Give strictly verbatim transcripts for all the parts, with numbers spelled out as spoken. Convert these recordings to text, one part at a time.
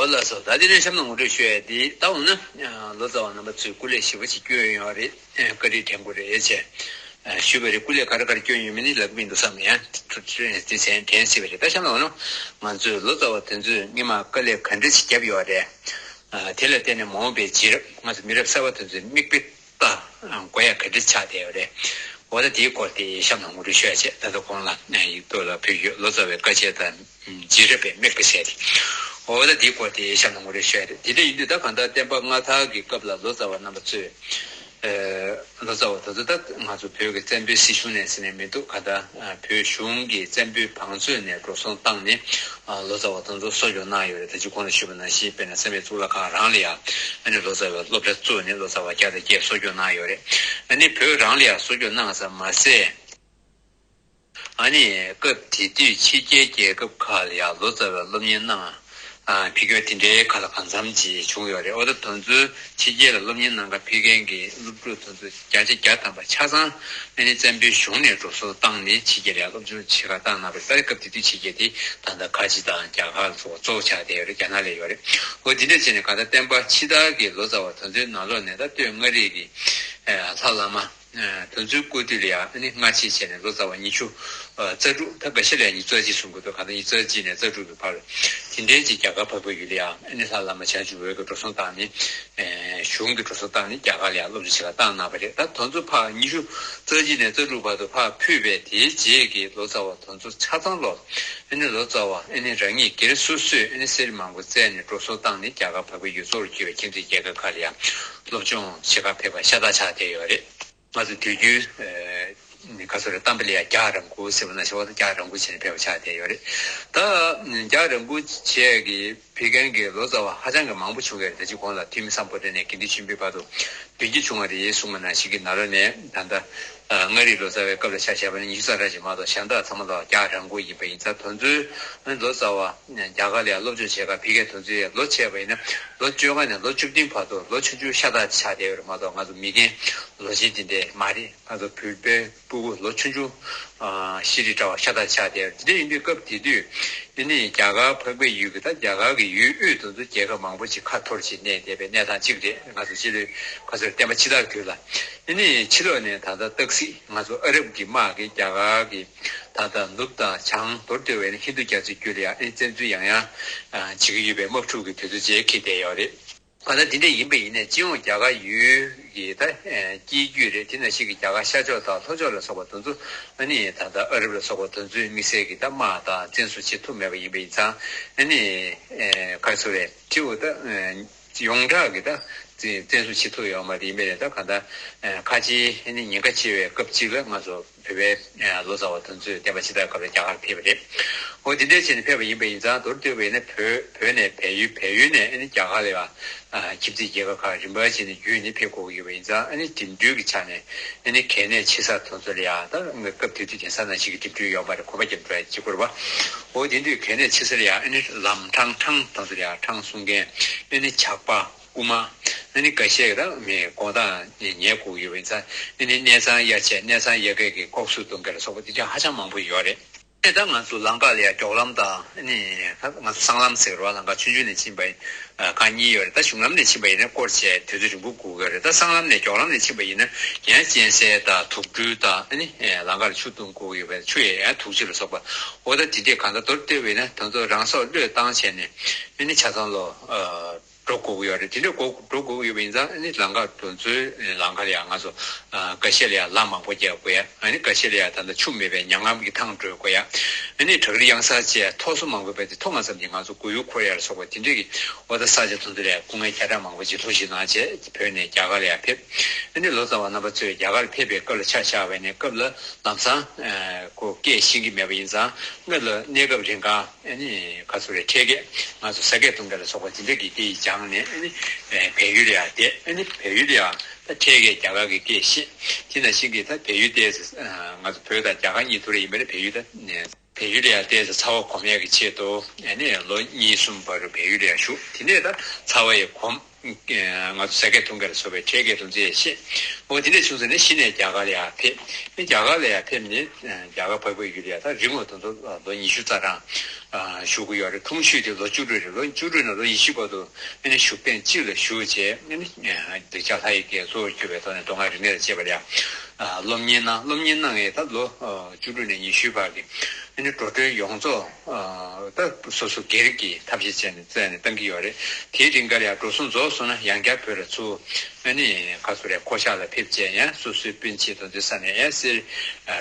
ཨོ་ལགས་སོ། ད་དེ་ནས་གཤམ་ལ་ངོ་སྤྲོད་ཞུ་ཡ་དེ་ད་འོ་ན་ལོ་ཙཱ་བ་རྣམ་པ་ཚོས་སྐུ་ལས་ཞེ་པོ་ཅིག་བསྐྱོན་ཡོད་རེད། བཀའ་དྲིན་དྲན་དགོས་རེད་ཅེས་ཞུས་པ་རེད། སྐུ་ལས་ག་རེ་ག་རེ་བསྐྱོན་ཡོད་མེད་ནི་ལབ་ཀྱི་མི་འདུག་བསམ་ཡང་དེ་ཚན་དྲན་སྲིད་པ་རེད། ད་གཤམ་ལ་འོ་ན་ང་ཚོས་ལོ་ཙཱ་བ་དེ་ཚོས་སྔོན་མ་དཀའ་ལས་ག་འདྲ་ཞིག་བརྒྱབ་ཡོད་རེད། དེ་ལ་བརྟེན་ནས་མ་འོངས་པའི་རྗེས་རབས་ང་ཚོ་མི་རབས་གསར་པ་དེ་ཚོས་མིག་དཔེ་ལྟ་དགོས་ཡ་ག་འདྲ་ཆགས་བསྡད་ཡོད་རེད། འོ་ད་དེའི་སྐོར་དེ་གཤམ་ལ་ངོ་སྤྲོད་ཞུ་ཡ་བྱས། ད་ལྟ་གོང་ལ་ཡིག་ཐོག་ལ་ཕུལ་ཡོད། ལོ་ཙཱ་བའི་བཀའ་ཆད་དང་རྗེས་རབས་པའི་དམིགས་པ་ཟེར་ཏེ། འོ་ད་དེའི་སྐོར་དེ་གཤམ་ལ་ངོ་སྤྲོད་ཞུ་ཡ་རེད། དེ་འདྲ་ཡིན་དུས་ད་གང་ལྟར་བསྟན་པ་སྔ་དར་གྱི་སྐབས་ལ་ལོ་ཙཱ་བ་རྣམ་པ་ཚོས། ལོ་ཙཱ་བ་དེ་ཚོ་ད་ང་ཚོ་བོད་ཀྱི་བཙན་པོའི་སྲིད་གཞུང་ནས་ཟེར་ནས་མི་འདུག་ག་ད་བོད་གཞུང་གི་བཙན་པོའི་བང་མཛོད་ནས་འགྲོ་སོང་བཏང་ནས་ལོ་ཙཱ་བ་དེ་ཚོ་གསོ་སྐྱོང་གནང་ཡོད་རེད། ད་ཅི་གོང་ལ་ཞུས་པ་ནང་བཞིན་དཔེར་ན་བསམ་ཡས་གཙུག་ལག་ཁང་རང་ལ་ཡང་ཨ་ནི་ལོ་ཙཱ་བའི་སློབ་གྲྭ་བཙུགས་ནས་ལོ་ཙཱ་བ་བརྒྱ་དང་བརྒྱད་གསོ་སྐྱོང་གནང་ཡོད་རེད། ཨ་ནི་བོད་རང་ལ་ཡང་གསོ་སྐྱོང་གནང་ཙམ་མ་ཟད། ཨ་ནི་སྐབས་དེ་དུས་ཕྱི་རྒྱལ་རྒྱལ་ཁབ་ཁག་ལ་ཡང་ལོ་ཙཱ་བའི་སློབ་གཉེར་གནང་ཕེབས་མཁན་དེ་འདྲའི་ཁ་ལ་གང་འཚམ་ཅིག་བྱུང་ཡོད་རེད། འོ་ད་དེ་ཚོའི་ཕྱི་རྒྱལ་ལ་སློབ་གཉེར་གནང་ག་ཕེབས་མཁན་གྱི་སློབ་ཕྲུག་དེ་ཚོ་བརྒྱ་ཆ་བརྒྱ་ཐམ་པ་ཆ་ཚང་ཨ་ནི་བཙན་པོའི་གཞུང་ནས་འགྲོ་སོང་བཏང་ནས་ཕྱི་རྒྱལ་ལ་སློབ་སྦྱོང་བྱེད་ག་བཏང་གནང་བ་རེད། ད་སྐབས་དེ་དུས་ཕྱི་རྒྱལ་དེ་ད་ལྟ་ཁ་ཆེ་དང་རྒྱ་གར་ལ་སོགས་པ་གཙོ་བོ་ཆགས་བསྡད་ཡོད་རེད། རྒྱ་ནག་ལ་ཡོད་རེད། འོ་དེ་འདྲ་བྱས་ནས་གང་ལྟར་བསྟན་པ་ཕྱི་དར་གྱི་ལོ་ཙཱ་བ་དེ་ཚོའི་ནང་ལོགས་ནས་ད་སྟོད་མངའ་རིས་ཀྱི་ལྷ་བླ་མ། དེ་ཚོའི་སྐུ་དུས་ལ་ཡང་ཨ་ནི་སྔ་ཕྱི་བྱས་ནས་ལོ་ཙཱ་བ་ཉི་ཤུ་རྩ་དྲུག་ད་འགའ་ཤས་ལ་ཡང་ཉི་ཤུ་རྩ་གཅིག་གསུང་གི་འདུག་གང་ལྟར་ཉི་ཤུ་རྩ་གཅིག་ནས་རྩ་དྲུག་གི་བར་དེ་འདྲའི་ཅིག་རྒྱ་གར་འཕགས་པའི་ཡུལ་ལ་ཡང་ཨ་ནི་ལྷ་བླ་མ་བྱང་ཆུབ་འོད་ཀྱིས་འགྲོ་སོང་བཏང་ནས་གཞུང་གིས་འགྲོ་སོང་བཏང་ནས་རྒྱ་གར་ལ་ཡང་སློབ་སྦྱོང་བྱེད་ག་བཏང་གནང་བ་རེད། ད་དེ་ཚོ་ཕར་ཉི་ཤུ་རྩ་གཅིག་ནས་རྩ་དྲུག་བར་དུ་ཕར་ཕུད་པའི་དེའི་རྗེས་ཀྱི་ལོ་ཙཱ་བ་དེ་ཚོ་ཆ་ཚང་ལོ་ཨ་ནི་ལོ་ཙཱ་བ་ཨ་ནི་རང་ཉིད་སྒེར་སོ་སོས་ཨ་ནི་གསེར་མང་པོ་བསྩལ་ནས་འགྲོ་སོང་བཏང་ནས་རྒྱ་གར་འཕགས་པའི་ཡུལ་གཙོ་བོར་གྱུར་པའི་ཁྱིམ་མཚེས་རྒྱལ་ཁབ་ཁག་ལ་ཡང་སློབ་སྦྱོང་བྱེད་ག་ཕེབས་པ་ཤ་སྟག་ཆགས་བསྡད་ཡོད་རེད། ང་ཚོ་དུས་རྒྱུན་ཨ་ནི་ག་ཚོད་རེད། གཏམ་དཔེ་ལ་ཡང་རྒྱགས་རང་འཁུར་ཟེར་བ་ནང་བཞིན་པ་དང་རྒྱགས་རང་འཁུར་བྱས་ནས་ཕེབས་པ་ཆགས་བསྡད་ཡོད་རེད། ད་རྒྱགས་རང་འཁུར་བྱས་ཀྱི་ཕེབས་མཁན་གྱི་ལོ་ཙཱ་བ་ཧ་ཅང་གི་མང་པོ་བྱུང་ཡོད་རེད། ད་ཅི་གོང་ལ་ཐོན་མི་སམ་བྷོ་ཊ་ནས་དགེ་འདུན་ཆོས་འཕེལ་བར་དུ་བདུན་བརྒྱ་བྱུང་བ་རེད་གསུངས་པ་ནང་བཞིན་གྱི་ནང་ལོགས་ནས་ད་ལྟ་མངའ་རིས་ལོ་ཙཱ་བའི་སྐབས་ལ་ཆ་བཞག་པ་ན་ཉི་ཤུ་རྩ་གྲངས་ཅིག་མ་གཏོགས་གཞན་དག་ཚང་མ་ལོ་རྒྱགས་རང་འཁུར་ཡིན་པ་ཡིན་ཙང་། དེ་ཚོའི་ལོ་ཙཱ་བ་རྒྱ་གར་ལ་ཡང་སློབ་སྦྱོང་བྱེད་ག་ཕེབས་མཁན་དེ་ཚོའི་ལོ་བྱས་པ་ཡིན་ན་ལོ་བཅོ་ལྔ་ནས་ལོ་བཅུ་བདུན་བར་དུ་ལོ་ཆུང་ཆུང་ཤ་སྟག་ཆགས་བསྡད་ཡོད་རེད་མ་གཏོགས། ང་ཚོ་མི་རྒན་ལོ་ཆེན་དེ་འདྲས་མ་རེད། ང་ཚོ་བོད་པའི་སྤུ་གུ་ལོ་ཆུང་ཆུང་ཨ་ཤེས་རིག་འདྲ་བ་ཤ་སྟག་ཆགས་བསྡད་ཡོད་རེད། དེ་འདྲ་ཡིན་དུས་སྐབས་དེ་དུས་ཨ་ནི་རྒྱ་གར་འཕགས་པའི་ཡུལ་གྱི་ད་རྒྱ་གར་གྱི་ཡུལ་དབུས་དེ་ཚོ་རྒྱལ་ཁབ་མང་པོ་ཅིག་ཁ་འཐོར་བྱས་གནས་བསྡད་པའི་གནས་སྟངས་གཅིག་རེད། ང་ཚོ་སྤྱི་ལོའི་ཁ་སོར་བསྟན་པ་ཕྱི་དར་དུས་ལ་ཨ་ནི་ཕྱི་ལོགས་ནས་ད་ལྟ་སྟག་གཟིག་ང་ཚོ་ཨ་རབ་ཀྱི་དམག་གིས་རྒྱ་གར་གྱི་ད་ལྟ་ནུབ་དང་བྱང་མདོར་བསྡུས་པ་ཡིན་ན་ཧིན་རྡུ་རྒྱ་མཚོའི་རྒྱུད་ལ་ཡང་ཨེ་བཙན་འཛུལ་ཡང་ཡང་ཨ་བྱེད་ཀྱི་ཡོད་པའི་དམག་འཁྲུག་གི་དུས་ཚོད་ཅིག་འཁེལ་བསྡད་ཡོད་རེད། གང་ལྟར་འདི་འདྲ་ཡིན་པ་ཡིན་ནའི་སྤྱི་ཡོངས་རྒྱ་གར་ཡུལ་གྱི་ད་ཨེ་སྐྱེ་རྒྱུད་རེད། དེ་ནང་བཞིན་གྱི་རྒྱ་གར་ཤར་ཕྱོགས་དང་ལྷོ་ཕྱོགས་ལ་སོགས་པ་དེ་ཚོ་ཨ་ནི་ད་ལྟ་ཨ་རབ་ལ་སོགས་པ་དེ་ཚོའི་དམིགས་བསལ་གྱི་ད་དམག་དང་བཙན་བཟུང་བྱེད་ཐུབ་མེད་པ་ཡིན་པ་ཡིན་ཙང་། ཨ་ནི་ཨེ་ག་རེ་ཟེར་རེད། སྤྱི་བོ་ད་ཨེ་ཡོངས་གྲགས་ཀྱི་ད་བཙན་བཙན་བཟུང་བྱེད་ཐུབ་ཡོད་མ་རེད། ཡིན་པས་ད་གང་ལྟར་ཨ་ཁ་ཆེའི་ཨ་ནི་ཉེན་ཁ་ཆེ་བའི་སྐབས་གཅིག་ལ་ང་ཚོ་བོད་པའི་ཨ་ལོ་ཙཱ་བ་དེ་ཚོས་བསྟན་པ་ཕྱི་དར་སྐབས་ལ་རྒྱ་གར་ཕེབས་པ་རེད། འོ་དེ་འདྲ་བྱས་ནས་ཕེབས་པ་ཡིན་པ་ཡིན་ཙང་། མདོར་བསྡུས་པ་ཡིན་ན་བོད་བོད་ནས་བལ་ཡུལ། བལ་ཡུལ་ནས་ཨ་ནི་རྒྱ་གར་ལ་ཡང་ཨ་ཁྱིམ་མཚེས་རྒྱལ་ཁབ་ཁག་རིམ་པ་བྱས་ནས་བརྒྱུད་ནས་ཕེབས་དགོས་ཀྱི་ཡོད་པ་ཡིན་ཙང་། ཨ་ནི་འགྲིམ་འགྲུལ་གྱི་ཆ་ནས་ཨ་ནི་གལ་གནད་ཆེ་ས་དེ་ཚོ་ལ་ཡང་། ད་སྐབས་དེ་དུས་གདན་ས་ནང་བཞིན་གྱི་འགྲིམ་འགྲུལ་ཡོད་མ་རེད། གོམ་པ་རྒྱབ་འགྲོ་ཡ་གཅིག་པུ་རེད་པ། འོ་དེ་དུས་གལ་གནད་ཆེ་ས་ལ་ཡང་ཨ་ནི་ལམ་འཕྲང་འཕྲང་དེ་ཚོ་ལ་ཡང་འཕྲང་སྲུང་མཁན་ཨ་ནི་ཇག་པ། རྐུ་མ། ཨ་ནི་འགའ་ཤས་ཀྱིས་ད་མི་དགོང་དག་ཉལ་དགོས་ཀྱི་ཡོད་པ་ཡིན་ཙང་། ཨ་ནི་གནས་ཚང་གཡར་ཆས། གནས་ཚང་གཡར་མཁན་གྱི་ལྐོག་ཟུར་གཏོང་མཁན་ལ་སོགས་པ་དེ་འདྲ་ཧ་ཅང་མང་པོ་ཡོད་རེད། ཨ་ནི་ད་ང་ཚོ་ལམ་ཁ་ལ་ཡང་མགྱོགས་ལམ་དང་། ཨ་ནི་ད་ང་ཚོ་སྲང་ལམ་ཟེར་བ། ལམ་ཁ་ཆུང་ཆུང་ནས་ཕྱིན་པ་ཡིན་ཁག་གཉིས་ཡོད་རེད། ད་གཞུང་ལམ་ནས་ཕྱིན་པ་ཡིན་ན་སྐོར་བྱས་དུས་ཚོད་རིང་པོ་འགོར་གྱི་ཡོད་རེད། ད་སྲང་ལམ་ནས་མགྱོགས་ལམ་ནས་ཕྱིན་པ་ཡིན་ན་ཡང་གཅན་གཟན་དང་དུག་སྦྲུལ་དང་། ཨ་ནི་ལམ་ཁ་ལ་ཆུ་བཏུང་དགོས་ཀྱི་ཡོད་པས་ཆུ་ཡང་ཡང་དུག་ཆུ་ལ་སོགས་པ། འོ་ད་དེ་འདྲས་གང་ལྟར་མདོར་བསྡུས་པ་ཡིན་ན་དེ་ཚོ་རང་སྲོག་བློས་བཏང་བྱས་ནས་ཨ་ནི་ཆ་ཚང་ལོ། འགྲོ་དགོས་ཀྱི་ཡོད་རེད། དེ་འདྲ་འགྲོ་འགྲོ་དགོས་ཀྱི་ཡོད་པ་ཡིན་ཙང་། ཨ་ནི་ལམ་ཁ་དེ་ཚོའི་ལམ་ཁ་ལ་ཡང་ང་ཚོ་ཨ་འགའ་ཤས་ལ་ཡང་ལམ་མང་པོ་རྒྱག་དགོས་ཡ། ཨ་ནི་འགའ་ཤས་ལ་ཡང་ད་ལྟ་ཆུ་མེད་པའི་མྱ་ངམ་གྱི་ཐང་བགྲོད་དགོས་ཡ། ཨ་ནི་བྲག་རི་གཡང་གཟར་བཅས་མཐོ་ས་མང་པོ་བས་དེ་མཐོ་ང་ཙམ་གྱིས་ང་ཚོ་མགོ་ཡུ་འཁོར་ཡ་ལ་སོགས་པ་དེ་འདྲ་གི། འོ་ད་ས་ཆ་དེ་ཚོ་ལ་ཡང་སྐུ་ངལ་བརྒྱ་ཕྲག་མང་པོ་ཅིག་ལྷོད་བཞིན་གནང་བྱས་བོད་ནས་རྒྱ་གར་ལ་ཡང་ཕེབས། ཨ་ནི་ལོ་ཙཱ་བ་རྣམ་པ་ཚོས་རྒྱ་གར་ཕེབས་པའི་སྐབས་ལ་ཆ་བཞག་པ་ཡིན་ན་སྐབས་ལ་ལམ་སང་ཨ་ཁོ་སྐད་ཤེས་ཀྱི་མེད་པ་ཡིན་ཙང་། སྔོན་ལ་གནས་སྐབས་རིང་ག་ཨ་ནི་ག་ཚོད་རེད། འཕྲལ་སྐད་ང་ཚོ་ཟ་སྐད་གཏོང་མཁན་ལ་སོགས་པ་དེ་འདྲ་གི་སྐད་ཡིག་སྦྱངས་ནས། ཨ་ནི་བལ་ཡུལ་ལ་ཡང་བསྡད། ཨ་ནི་བལ་ཡུལ་ལ་ཡང་ད་འཕྲལ་སྐད་རྒྱ་གར་གྱི་སྐད་ཤེས། དེ་ནང་བཞིན་གྱི་ད་བལ་ཡུལ་བསྡད་ཚེ་ང་ཚོ་བོད་དང་རྒྱ་གར་གཉིས་ཐུག་རེ་ཡིན་པ་རེད། བལ་ཡུལ་ད་ནས། བལ་ཡུལ་ལ་ཡང་ཏོག་ཙམ་ཚ་བ་གོམས་ཡག་གི་ཆེད་དུ་ཨ་ནི་ལོ་གཉིས་གསུམ་བར་དུ་བལ་ཡུལ་ལ་ཡང་བཞུགས། དེ་ནས་ད་ཚ་བ་ཡང་གོམས། ང་ཚོ་ཟ་མཁན་འཐུང་མཁན་ལ་སོགས་པའི་འཕྲལ་རྒྱས་དོན་ཚན་ཡང་ཤེས། འོ་དེ་འདྲ་བྱུང་ཚེ་ནས་གཞི་ནས་རྒྱ་གར་ལ་ཡང་ཕེབས། ཨ་རྒྱ་གར་ལ་ཡང་ཕེབས་ནས་རྒྱ་གར་བལ་པོའི་ཡུལ་ལ་ཡང་ད་རིང་བ་དེ་ཚོ་ལོ་ཉི་ཤུ་རྩ་གྲངས་བཞུགས་ཀྱི་ཡོད་རེད། ཐུང་ཤོས་དེ་ལོ་བཅུ་དྲུག་རེད། ལོ་བཅུ་དྲུག་ནས་ལོ་ཉི་ཤུ་བར་དུ་ཨ་ནི་བཞུགས་གདན་གཅིག་ལ་བཞུགས་བྱས། ཨ་ནི་གདུལ་བྱ་ལྷ་ཡི་དགེ་ཚོགས་གྱུར་པའི་ཐོག་ནས་མདོ་སྔགས་རིག་གནས་ལ་བྱས་པ་ལ་ཡང་སློབ་གཉེར་གནང་། སློབ་གཉེར་གནང་ངས་ད་ལོ་བཅུ་དྲུག་ནས་ཉི་ཤུའི་བར་གྱི་ཨ་ནི་འགྲོ་གྲོན་ཡོངས་རྫོགས་ད་སོ་སོ་སྒེར་གྱི་ཐབས་ཤེས་བྱས་ནས་བཙལ་ནས་བཏང་གི་ཡོད་རེད། དེའི་རིང་ག་ལ་ཡང་འགྲོ་སོང་རྫོགས་སོང་ན་ཡང་བསྐྱར་བོད་ལ་ཚུར་ཨ་ནི་ག་ཚོད་རེད། བསྐོ་བཞག་ལ་ཕེབས་བྱས། ཡང་སོ་སོའི་སྤུན་མཆེད་དེ་ཚོའི་ས་ནས་ཡང་གསེར་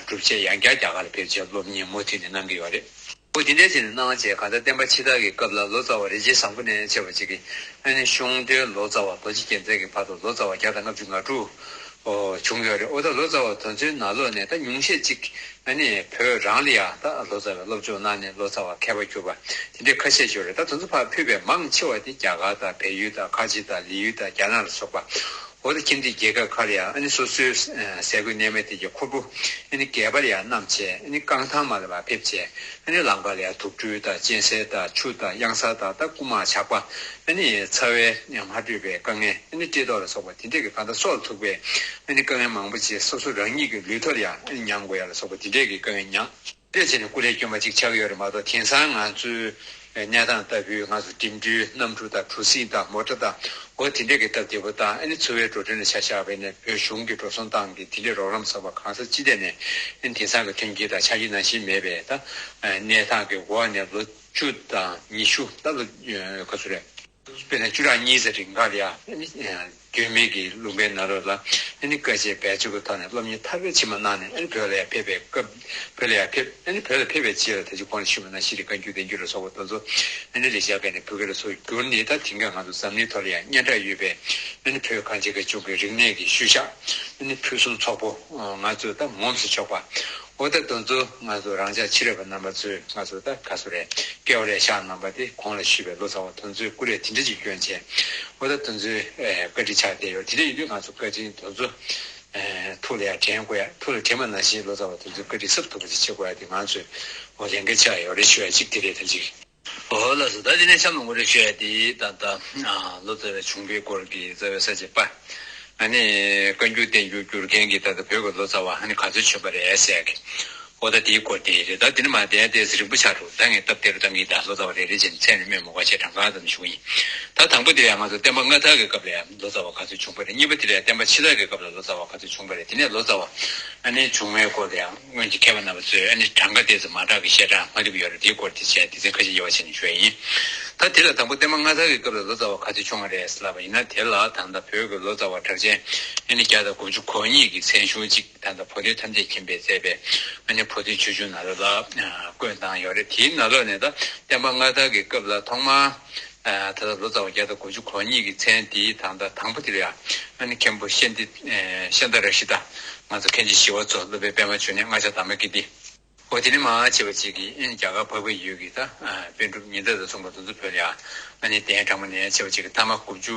སྒྲུབ་བྱས་ཡང་བསྐྱར་རྒྱ་གར་ལ་ཕེབས་བྱས་སློབ་གཉེར་མུ་མཐུད་ནས་གནང་གི་ཡོད་རེད། འོ་དེ་འདྲའི་བྱས་ནས་གནང་བྱས། གང་ལྟར་བསྟན་པ་ཕྱི་དར་གྱི་སྐབས་ལ་ལོ་ཙཱ་བ་རིན་ཆེན་བཟང་པོ་ནས་ཆེ་བ་ཅིག་གིས་ཨ་ནི་གཞུང་དོན་ལོ་ཙཱ་བ་རྡོ་རྗེ་རྒྱལ་མཚན་གྱི་བར་དུ་ལོ་ཙཱ་བ་བརྒྱ་དང་ལྔ་བཅུ་ང་དྲུག་བྱུང་ཡོད་རེད། འོ་ད་ལོ་ཙཱ་བ་དེ་ཚོའི་ནང་ལོགས་ནས་ད་ཉུང་ཤས་ཅིག་ཨ་ནི་བོད་རང་ལ་ཡང་ད་ལོ་ཙཱ་བའི་སློབ་སྦྱོང་གནང་ནས་ལོ་ཙཱ་བ་མཁས་པ་གྱུར་པ་དེ་འདྲའི་ཁ་ཤས་ཡོད་རེད། ད་དེ་ཚོ་ཕར་ཕུད་པའི་མང་ཆེ་བ་དེ་རྒྱ་གར་དང་བལ་ཡུལ་དང་ཁ་ཆེ་དང་ལི་ཡུལ་དང་རྒྱ་ནག་ལ་སོགས་པ། འོ་ད་ཁྱིམ་མཚེས་རྒྱལ་ཁབ་ཁག་ལ་ཡང་ཨ་ནི་སོ་སོའི་ཟས་གོས་གནས་མལ་དེ་གའི་ཁུར་པོ་ཨ་ནི་སྒལ་པ་ལ་ཡང་བསྣམས་བྱས། ཨ་ནི་རྐང་ཐང་མར་ལ་ཕར་ཕེབས་བྱས། ཨ་ནི་ལམ་ཁ་ལ་ཡང་དུག་སྦྲུལ་དང་གཅན་གཟན་དང་ཆུ་དང་གཡང་གཟར་དང་ད་རྐུ་མ་ཇག་པ། ཨ་ནི་ཚ་བས་མ་དྲོས་པའི་དཀའ་ངལ། ཨ་ནི་བཀྲེས་ལྟོགས་ལ་སོགས་པ་དེ་འདྲས་ཀྱི་གང་ལྟར་སྲོག་ལ་ཐུག་པའི་ཨ་ནི་དཀའ་ངལ་མང་པོ་ཅིག་སོ་སོ་རང་ཉིད་ཀྱི་ལུས་ཐོག་ལ་ཡང་ཨ་ནི་མྱང་དགོས་ཡ་ལ་སོགས་པ་དེ་འདྲས་ཀྱི་དཀའ་ངལ་མྱངས། དེ་བྱས་ནས་སྐུ་ལས་བསྐྱོན་པ་ཅིག་ཆགས་ཀྱི་ཡོད་རེད་མ་གཏོགས། དེང་སང་ང་ཚོའི་གནས་སྟངས་ལྟ་བུའི་ང་ཚོ་འགྲིམ་འགྲུལ་གནམ་གྲུ་དང་གྲུ་གཟིངས་དང་མོ་ཊ་དང་འོ་དེ་འདྲས་ཀྱི་སྟབས་བདེ་པོ་དང་། ཨ་ནི་འཚོ་བའི་འགྲོ་གྲོན་ལ་ཆ་བཞག་པ་ཡིན་ན་བོད་གཞུང་གི་འགྲོ་སོང་སྟངས་ཀྱི་དེ་འདྲས་རོགས་རམ་ཚོགས་པ་གང་ས་ཅི་ཐད་ནས། ཨ་ནི་དེང་སང་གི་མཐུན་རྐྱེན་དང་ཆ་རྐྱེན་ནང་བཞིན་མེད་པའི་ད་གནས་སྟངས་ཀྱི་འོག་ནས་ལོ་བཅུ་དང་ཉི་ཤུ་ད་ལོ་ག་ཚོད་རེད། དཔེར་ན་བཅུ་ཕྲག་གཉིས་ཙམ་རིང་ག་ལ་ཡ་ཨ་ནི་རྒྱུས་མེད་ཀྱི་ལུང་པའི་ནང་ལོགས་ལ་ཨ་ནི་དཀའ་སྤྱད་བེད་སྤྱོད་ཀྱི་ཐོག་ནས་སློབ་གཉེར་མཐར་ཕྱིན་པ་གནང་ནས། ཨ་ནི་བོད་ལ་ཡ་ཕེབས་པའི་སྐབས། བོད་ལ་ཡ་ཕེབས། ཨ་ནི་བོད་ལ་ཕེབས་པའི་རྗེས་ལ་ད་ཅི་གོང་ལ་ཞུས་པ་ནང་བཞིན་རེད། བཀའ་འགྱུར་བསྟན་འགྱུར་ལ་སོགས་པ་དེ་ཚོ་ཨ་ནི་ལེགས་སྦྱར་སྐད་ནས་བོད་སྐད་ལ་སོགས་བསྒྱུར་ནས། ད་དེང་སྐབས་ང་ཚོ་འཛམ་གླིང་ཐོག་ལ་ཡ་སྙན་གྲགས་ཡོད་པའི་ཨ་ནི་བོད་གངས་ཅན་གྱི་ལྗོངས་ཀྱི་རིག་གནས་ཀྱི་ཤུལ་བཞག་ཨ་ནི་ཕུན་སུམ་ཚོགས་པོ་ང་ཚོས་ད་ངོམས་སུ་ཆོག་པ། འོ་ད་དེ་ཚོ་ང་ཚོ་རང་ཅག་ཕྱི་རབས་པ་རྣམ་པ་ཚོས་ང་ཚོ་ད་ག་ཚོད་རེད། སྐལ་བ་ལ་བཞག་གནང་པ་དེ། གོང་ལ་ཞུས་པའི་ལོ་ཙཱ་བ་དེ་ཚོའི་སྐུ་ལས་དེ་འདྲ་ཅིག་བསྐྱོན་བྱས། འོ་ད་དེ་ཚོའི་ཨེ་བཀའ་དྲིན་ཆགས་བསྡད་ཡོད། དེ་འདྲ་ཡིན་དུས་ང་ཚོ་བཀའ་དྲིན་དེ་ཚོ་ཨེ་ཐུགས་ལ་ཡང་དྲན་དགོས་ཡ། ཐུགས་ལ་དྲན་པ་ནང་བཞིན་ལོ་ཙཱ་བ་དེ་ཚོའི་བཀའ་དྲིན་གསབ་ཐུབ་པ་ཅིག་བྱེད་དགོས་ཡ་དེ་ང་ཚོས་འོ་ལས་འགན་ཆགས་ཡོད་རེད་ཞུ་ཡ་གཅིག་དེ་རེད། ད་ཅིག་འོ་ལགས་སོ། ད་དེ་ནས་གཤམ་ལ་ངོ་སྤྲོད་ཞུ་ཡ་དེ་ད་ལྟ་ཨ་ལོ་ཙཱ་བའི་བྱུང་འཕེལ་སྐོར་གྱི་རྩ་བའི་ས་བཅད་པ། ཨ་ནི་བཀའ་འགྱུར་བསྟན་འགྱུར་བསྒྱུར་མཁན་གྱི་ད་ལྟ་བོད་ཀྱི་ལོ་ཙཱ་བ་ཨ་ནི་ག་ཚོད་བྱོན་པ་རེད་ཟེར་ཡ་གི། འོ་ད་དེའི་སྐོར་དེ་རེད། ད་དེ་ནས་མར་དེ་ཡང་ཏོག་ཙམ་རིང་པོ་ཆགས་འགྲོ། ད་ངས་སྟབས་བདེ་རུ་བཏང་གི་ཡིན། ད་ལོ་ཙཱ་བ་རེ་རེ་བྱས་ནས་མཚན་ནས་སྨོས་མི་དགོས་པ་བྱས་གྲངས་ཀ་ཙམ་ཞུ་གི་ཡིན། ད་དང་པོ་དེ་ཡང་ང་ཚོ་བསྟན་པ་སྔ་དར་གྱི་སྐབས་ལ་ཡང་ལོ་ཙཱ་བ་ག་ཚོད་བྱུང་པ་རེད། གཉིས་པ་དེ་ལ་ཡང་བསྟན་པ་ཕྱི་དར་གྱི་སྐབས་ལ་ལོ་ཙཱ་བ་ག་ཚོད་བྱུང་པ་རེད། དེ་ནས་ལོ་ཙཱ་བ་ཨ་ནི་བྱུང་བའི་སྐོར་ལ་ཡང་སྔོན་གྱི་མཁས་པ་རྣམ་པ་ཚོས་ཨ་ནི་གྲངས་ཀ་ཏོག་ཙམ་མ་འདྲ་གི་བཤད་གྲངས་མ་འདྲ་གི་ཡོད་རེད། དེའི་སྐོར་དེ་བྱས་སྡེ་ཚན་ཁ་ཤས་དབྱེ་བ་ཕྱེ་ནས་ཞུ་ཡ་ཡིན། ད་དེ་ལ་དང་པོ་བསྟན་པ་སྔ་དར་གྱི་སྐབས་ལ་ལོ་ཙཱ་བ་ག་ཚོད་བྱུང་བ་རེད་ལབ་པ་ཡིན་ན། དེ་ལ་ད་ལྟ་བོད་ཀྱི་ལོ་ཙཱ་བ་གྲགས་ཅན་ཨ་ནི་བརྒྱ་དང་དགུ་བཅུ་གོ་གཉིས་ཀྱི་མཚན་གཞུང་གཅིག་ད་ལྟ་བོ་དོན་ཐམས་ཅད་མཁྱེན་པས་མཛད་པའི་ཨ་ནི་བོ་དོན་ཆོས་འབྱུང་ནང་ལོགས་ལ་བཀོད་གནང་ཡོད་རེད། དེའི་ནང་ལོགས་ནས་ད་བསྟན་པ་སྔ་དར་གྱི་སྐབས་ལ་ཐོག་མར་ད་ལྟ་ལོ་ཙཱ་བ་བརྒྱ་དང་དགུ་བཅུ་གོ་གཉིས་ཀྱི་མཚན་དེའི་ད་ལྟ་དང་པོ་དེ་ལ་ཡང་ཨ་ནི་མཁན་པོ་ཤཱནྟི་ཤཱནྟ་རཀྵི་ཏ། ང་ཚོ་མཁན་ཆེན་ཞི་བ་འཚོ། སློབ་དཔོན་པདྨ་འབྱུང་གནས། སྔགས་འཆང་དྷརྨ་ཀིརྟི། འོ་དེ་ནས་མར་བྱས་པ་ཅིག་གིས་ཨ་ནི་རྒྱ་གར་འཕགས་པའི་ཡུལ་གྱི་ད་པཎ་གྲུབ་ཉི་ཟླ་དང་མཚུངས་པ་དེ་ཚོ་བོད་ལ་ཡང་ཨ་ནི་གདན་དྲངས་པ་ནས་བྱས་པ་ཅིག་གིས་ཐ་མ་དགུ་བཅུ་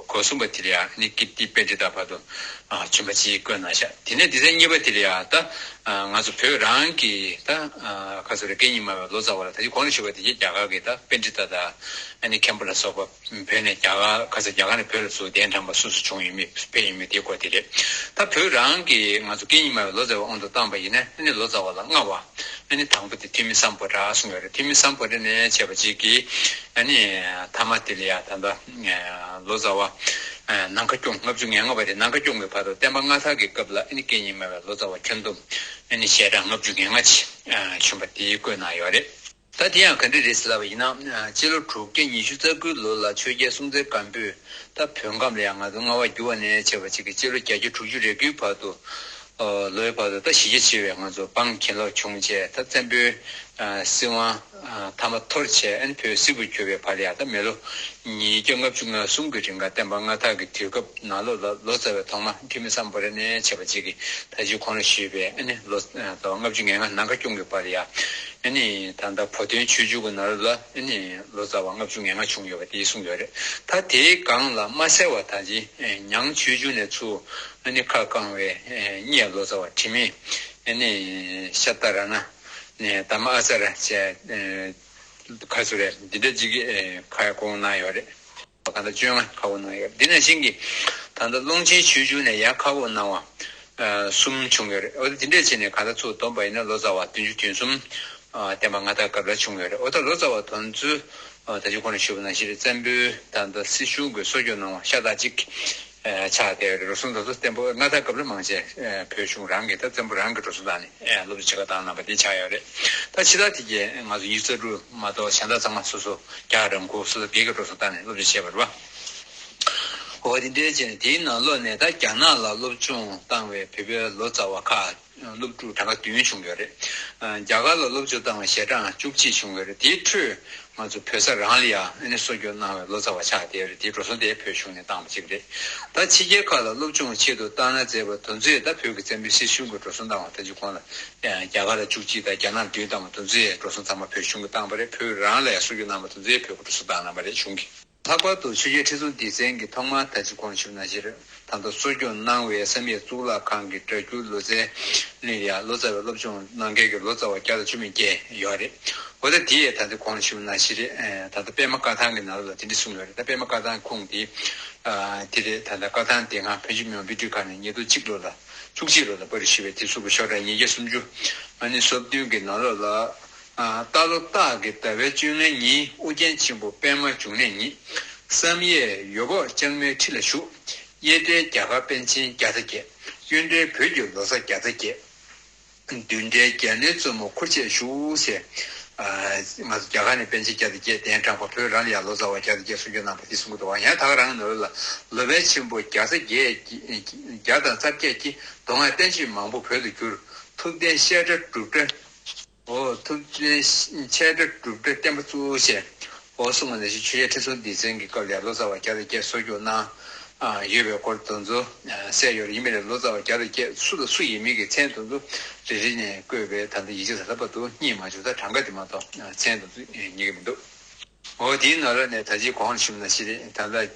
གོ་གསུམ་པ་དེ་ལ་ཡང་ཨ་ནི་ཀིརྟི་པཎྜི་ཏ་བར་དུ་བྱོན་པ་ཅིག་བཀོད་གནང་ཤག་དེ་ནས་སྡེ་ཚན་གཉིས་པ་དེ་ལ་ཡང་ད་ང་ཚོ་བོད་རང་གི་ད་ག་ཚོད་རེད། སྐད་གཉིས་སྨྲ་བའི་ལོ་ཙཱ་བ་ལ། ད་ཅི་གོང་ལ་ཞུས་པ་དེ་རྒྱ་གར་གྱི་ད་པཎྜི་ཏ་དང་ཨ་ནི་མཁན་པོ་ལ་སོགས་པ། བོད་ནས་རྒྱ་གར། ཁ་སང་རྒྱ་གར་ནས་བོད་ལ་ཚུར་གདན་དྲངས་པ་སུ་སུ་བྱུང་ཡོད་མེད་ཕེབས་ཡོད་མེད་དེའི་སྐོར་དེ་རེད། ད་བོད་རང་གི་ང་ཚོ་སྐད་གཉིས་སྨྲ་བའི་ལོ་ཙཱ་བའི་དབང་དུ་བཏང་པ་ཡིན་ན་ཨ་ནི་ལོ་ཙཱ་བ་ལ་ལྔ་པ། ཨ་ནི་དང་པོ་དེ་ཐོན་མི་སམ་བྷོ་ཊ་གསུངས་ཡོད་རེད། ཐོན་མི་སམ་བྷོ་ཊ་ནས་བྱས་པ་ཅིག་གིས་ཨ་ནི་ཐ་མ་དེ་ལ་ཡ་ད་ལྟ་ལོ་ཙཱ་བ་ནམ་མཁའ་སྐྱོང་། ལྔ་བཅུ་ང་ལྔ་པ་དེ་ནམ་མཁའ་སྐྱོང་གི་བར་དུ་བསྟན་པ་སྔ་དར་གྱི་སྐབས་ལ་ཨ་ནི་སྐད་གཉིས་སྨྲ་བའི་ལོ་ཙཱ་བ་ཁྱོན་བསྡོམས་ཨ་ནི་ཞལ་གྲངས་ལྔ་བཅུ་ང་ལྔ་ཅིག་བྱོན་པ་དེ་བཀོད་གནང་ཡོད་རེད། ད་དེ་ཡང་ག་འདྲ་རེད་ཟེར་ལབ་པ་ཡིན་ན། སྤྱི་ལོ་དྲུག་བརྒྱ་ཉི་ཤུ་རྩ་དགུའི་ལོ་ལ་ཆོས་རྒྱལ་སྲོང་བཙན་སྒམ་པོས་ད་བོད་ཁམས་ལ་ཡང་ང་ཚོ་མངའ་འོག་བསྒྱུར་བ་ནས་བྱས་པ་ཅིག་གིས་སྤྱི་ལོ་བརྒྱད་བརྒྱ་དྲུག་ཅུ་རེ་དགུའི་བར་དུ། ལོའི་བར་དུ་ད་གཞིས་བྱེས་ཆེ་བའི་ང་ཚོ་འབངས་གྱེན་ལོག་བྱུང་བྱས། ད་བཙན་པོའི་སྲིད་དབང་ཐ་མ་འཐོར་བྱས། ཨ་ནི་བོད་སིལ་བུར་གྱུར་བའི་བར་ལ་ཡང་ད་མི་ལོ་ཉིས་བརྒྱ་ལྔ་བཅུ་ང་གསུམ་གྱི་རིང་ག་བསྟན་པ་སྔ་དར་གྱི་དུས་སྐབས་ནང་ལོགས་ལ་ལོ་ཙཱ་བས་ཐོག་མ་ཐོན་མི་སམ་བྷོ་ཊ་ནས་བྱས་པ་ཅིག་གིས་ད་ཅི་གོང་ལ་ཞུས་པའི་ཨ་ནི་ལོ་ལྔ་བཅུ་ང་ལྔ་ནམ་མཁའ་སྐྱོང་གི་བར་ལ་ཡ། ཨ་ནི་ད་ལྟ་བོ་དོན་ཆོས་འབྱུང་གི་ནང་ལ་ཨ་ནི་ལོ་ཙཱ་བ་ལྔ་བཅུ་ང་ལྔ་བྱུང་ཡོད་པ་དེ་གསུངས་ཡོད་རེད། ད་དེའི་སྒང་ལ་མ་གསལ་བ་ད་ཅི་ཉང་ཆོས་འབྱུང་ནས་ཚུར་ཨ་ནི་ཁ་བསྐང་བའི་གཉེར་ལོ་ཙཱ་བ་དྲི་མེད་ཨ་ནི་ཤ་ཏ་ར་ཎ། ནས་དམ་ཨ་ཙར་བྱས། ཁ་ཚུར་རེད། འདི་འདྲ་ཅིག་གི་ཁ་ཡ་སྐོང་གནང་ཡོད་རེད། གང་ལྟར་བཅོ་ལྔ་ཁ་སྐོང་གནང་ཡོད་རེད། འདི་ནང་བཞིན་གྱི་ད་ལྟ་ཀློང་ཆེན་ཆོས་འབྱུང་ནས་ཡང་ཁ་སྐོང་གནང་བ་གསུམ་བྱུང་ཡོད་རེད། འོ་ད་འདི་འདྲས་བྱས་ནས་གང་ལྟར་ཚུར་བསྡོམས་པ་ཡིན་ན་ལོ་ཙཱ་བ་བདུན་ཅུ་དོན་གསུམ་བསྟན་པ་སྔ་དར་སྐབས་ལ་བྱུང་ཡོད་རེད། འོ་ད་ལོ་ཙཱ་བ་དེ་ཚོའི་ད་ཅི་གོང་ནས་ཞུས་པ་ནང་བཞིན་རེད། བཙན་པོའི་ད་ལྟ་སྲིད་གཞུང་གི་སྲོལ་རྒྱུན་གནང་བ་ཤ་སྟག་ཅིག་ཆགས་བསྡད་ཡོད་རེད། འགྲོ་སོང་དེ་ཚོ་བཙན་པོ་སྔ་དར་སྐབས་ལ་མང་ཆེ་བོད་གཞུང་རང་གིས་ད་བཙན་པོ་རང་གིས་འགྲོ་སོང་བཏང་ནས་སློབ་གསོ་བྱེད་ག་བཏང་གནང་བ་དེ་ཆགས་ཡོད་རེད། ད་ཕྱི་དར་དེ་གས་ང་ཚོ་ཉི་ཤུ་རྩ་དྲུག་མ་གཏོགས་གཞན་དག་ཚང་མ་སོ་སོ་རྒྱ་རང་ཁུལ་སོ་སོ་སྒེར་གྱི་འགྲོ་སོང་བཏང་ནས་སློབ་གསོ་བྱས་པ་རེད་པ། འོ་དེ་འདྲའི་བྱས་ནས་དེའི་ནང་ལོགས་ནས་ད་རྒྱ་ནག་ལ་སློབ་སྦྱོང་བཏང་བའི་བོད་པའི་ལོ་ཙཱ་བ་ཁག་སློབ་ཕྲུག་གྲངས་ཀ་བདུན་བྱུང་ཡོད་རེད། རྒྱ་གར་ལ་སློབ་སྦྱོང་བཏང་བའི་ཞལ་གྲངས་བཅུ་གཅིག་བྱུང་ཡོད་རེད། དེའི་ཁྲོད་ང་ཚོ་བོད་ས་རང་ལ་ཡང་ཨ་ནི་སྲོལ་རྒྱུན་གནང་བའི་ལོ་ཙཱ་བ་ཆགས་བསྡད་ཡོད་རེད། དེའི་འགྲོ་སོང་དེ་བོད་གཞུང་ནས་བཏང་བ་ཅིག་རེད། ད་ཕྱི་རྒྱལ་ཁག་ལ་སློབ་སྦྱོང་ཆེད་དུ་བཏང་གནང་མཛད་པ་དེ་ཚོས་ད་བོད་ཀྱི་བཙན་པོའི་སྲིད་གཞུང་གི་འགྲོ་སོང་བཏང་བ་ད་ཅི་གོང་ལ་རྒྱ་གར་ལ་བཅུ་གཅིག་དང་རྒྱ་ནག་བདུན་བཏང་བ་དེ་ཚོས་འགྲོ་སོང་ཚང་མ་བོད་གཞུང་གིས་བཏང་བ་རེད། བོད་རང་ལ་ཡང་སྲོལ་རྒྱུན་གནང་བ་དེ་ཚོས་བོད་ཀྱི་འགྲོ་སོང་བཏང་གནང་བ་རེད། གཞུང་གིས། ལྷག་པར་དུ་ཆོས་རྒྱལ་ཁྲི་སྲོང་ལྡེ་བཙན་གྱིས་ཐོག་མར་ད་ཅི་གོང་ཞུས་ནང་བཞིན་རེད། ད་ལྟ་གསོ་སྐྱོང་གནང་བའི་བསམ་ཡས་གཙུག་ལག་ཁང་གི་སྒྲ་སྒྱུར་ལོ་ཙཱའི་གླིང་ལ་ཡང་ལོ་ཙཱ་བའི་སློབ་སྦྱོང་གནང་མཁན་གྱི་ལོ་ཙཱ་བ་བརྒྱ་དང་བཅུ་མེད་བརྒྱད་ཡོད་རེད། འོ་ད་དེ་ཡས་ད་ལྟ་གོང་ཞུས་ནང་བཞིན་རེད། ད་ལྟ་པདྨ་བཀའ་ཐང་གི་ནང་ལོགས་ལ་དེ་འདྲ་གསུངས་ཡོད་རེད། ད་པདྨ་བཀའ་ཐང་ཁུངས་དེ་དེ་རེད། ད་ལྟ་བཀའ་ཐང་སྡེ་ཁང་བོད་ཕྱི་མི་མང་དཔེ་སྐྲུན་ཁང་ནས་ཉིས་སྟོང་གཅིག་ལོ་ལ་བཅུ་གཅིག་ལོ་ལ་པར་ཞུས་པའི་དེབ་གཟུགས་པོ་ཤོག་གྲངས་ཉིས་བརྒྱ་སུམ་ཅུ། ཨ་ནི་སོ་བདུན་གྱི་ནང་ལོགས་ལ། རྟ་ལོ་སྟག་གི་ཟླ་བའི་བཅོ་ལྔའི་ཉིན་ཨོ་རྒྱན་ཆེན་པོ་པདྨ་འབྱུང་གནས་ཉིད། བསམ་ཡས་འོད་དཔོག་ལྕང་མའི་ཁྲི་ལ་བཞུགས། གཡས་གྲལ་རྒྱ་གར་པཎ་ཆེན་བརྒྱ་རྩ་བརྒྱད། གཡོན་གྲལ་བོད་ཀྱི་ལོ་ཙཱ་བརྒྱ་རྩ་བརྒྱད། མདུན་གྲལ་རྒྱ་ནག་བཙུན་མོ་འཁོར་བཅས་བཞུགས་ཟེར། ང་ཚོ་རྒྱ་གར་ནས་པཎ་ཆེན་བརྒྱ་རྩ་བརྒྱད། གདན་དྲངས་པ་བོད་རང་ལ་ཡང་ལོ་ཙཱ་བ་བརྒྱ་རྩ་བརྒྱད་གསུང་སྐྱོང་གནང་བ་འདི་གསུང་གི་འདུག་བ། ཡང་ད་ག་རང་ནོར་ལ་ལོ་པཎ་ཆེན་པོ་བརྒྱ་རྩ་བརྒྱད་ཀྱི་བརྒྱ་དང་རྩ་བརྒྱད་ཀྱིས་མདོ་སྔགས་བསྟན་བཅོས་མང་པོ་བོད་དུ་བསྒྱུར། ཐུབ་བསྟན་བཤད་གྲྭ་སྒྲུབ་གྲྭ། ཨོ་ཐུབ་བསྟན་བཤད་གྲྭ་སྒྲུབ་གྲྭ་བསྟན་པ་གཙོ་བོ་བཤད། ཨོ་གསུངས་པ་ནང་བཞིན་ཆོས་རྒྱལ་ཁྲི་སྲོང་ལྡེ་བཙན་གྱི་སྐབས་ལ་ལོ་ཙཱ་བ་བརྒྱ་དང་བརྒྱད་གསོ་སྐྱོང་གནང་ཡོད་པའི་སྐོར་དེ་ཚོ་གསལ་ཡོད་རེད། ཡིན་མིན་ལ་ལོ་ཙཱ་བ་བརྒྱ་དང་བརྒྱད་སུ་དང་སུ་ཡིན་མིན་གྱི་མཚན་དེ་ཚོ་རེ་རེ་ནས་བཀོད་པའི་ད་ལྟ་ཡིག་ཆ་ད་ལྟ་བར་དུ་རྙེད་མ་བྱུང་། ད་གྲངས་ཀ་དེ་མ་གཏོགས་མཚན་དེ་ཚོ་རྙེད་ཀྱི་མི་འདུག་ཨོ་དེའི་ནང་ལོགས་ནས་ད་ཅི་གོང་ཞུས་ནང་བཞིན་རེད། ད་ལྟ་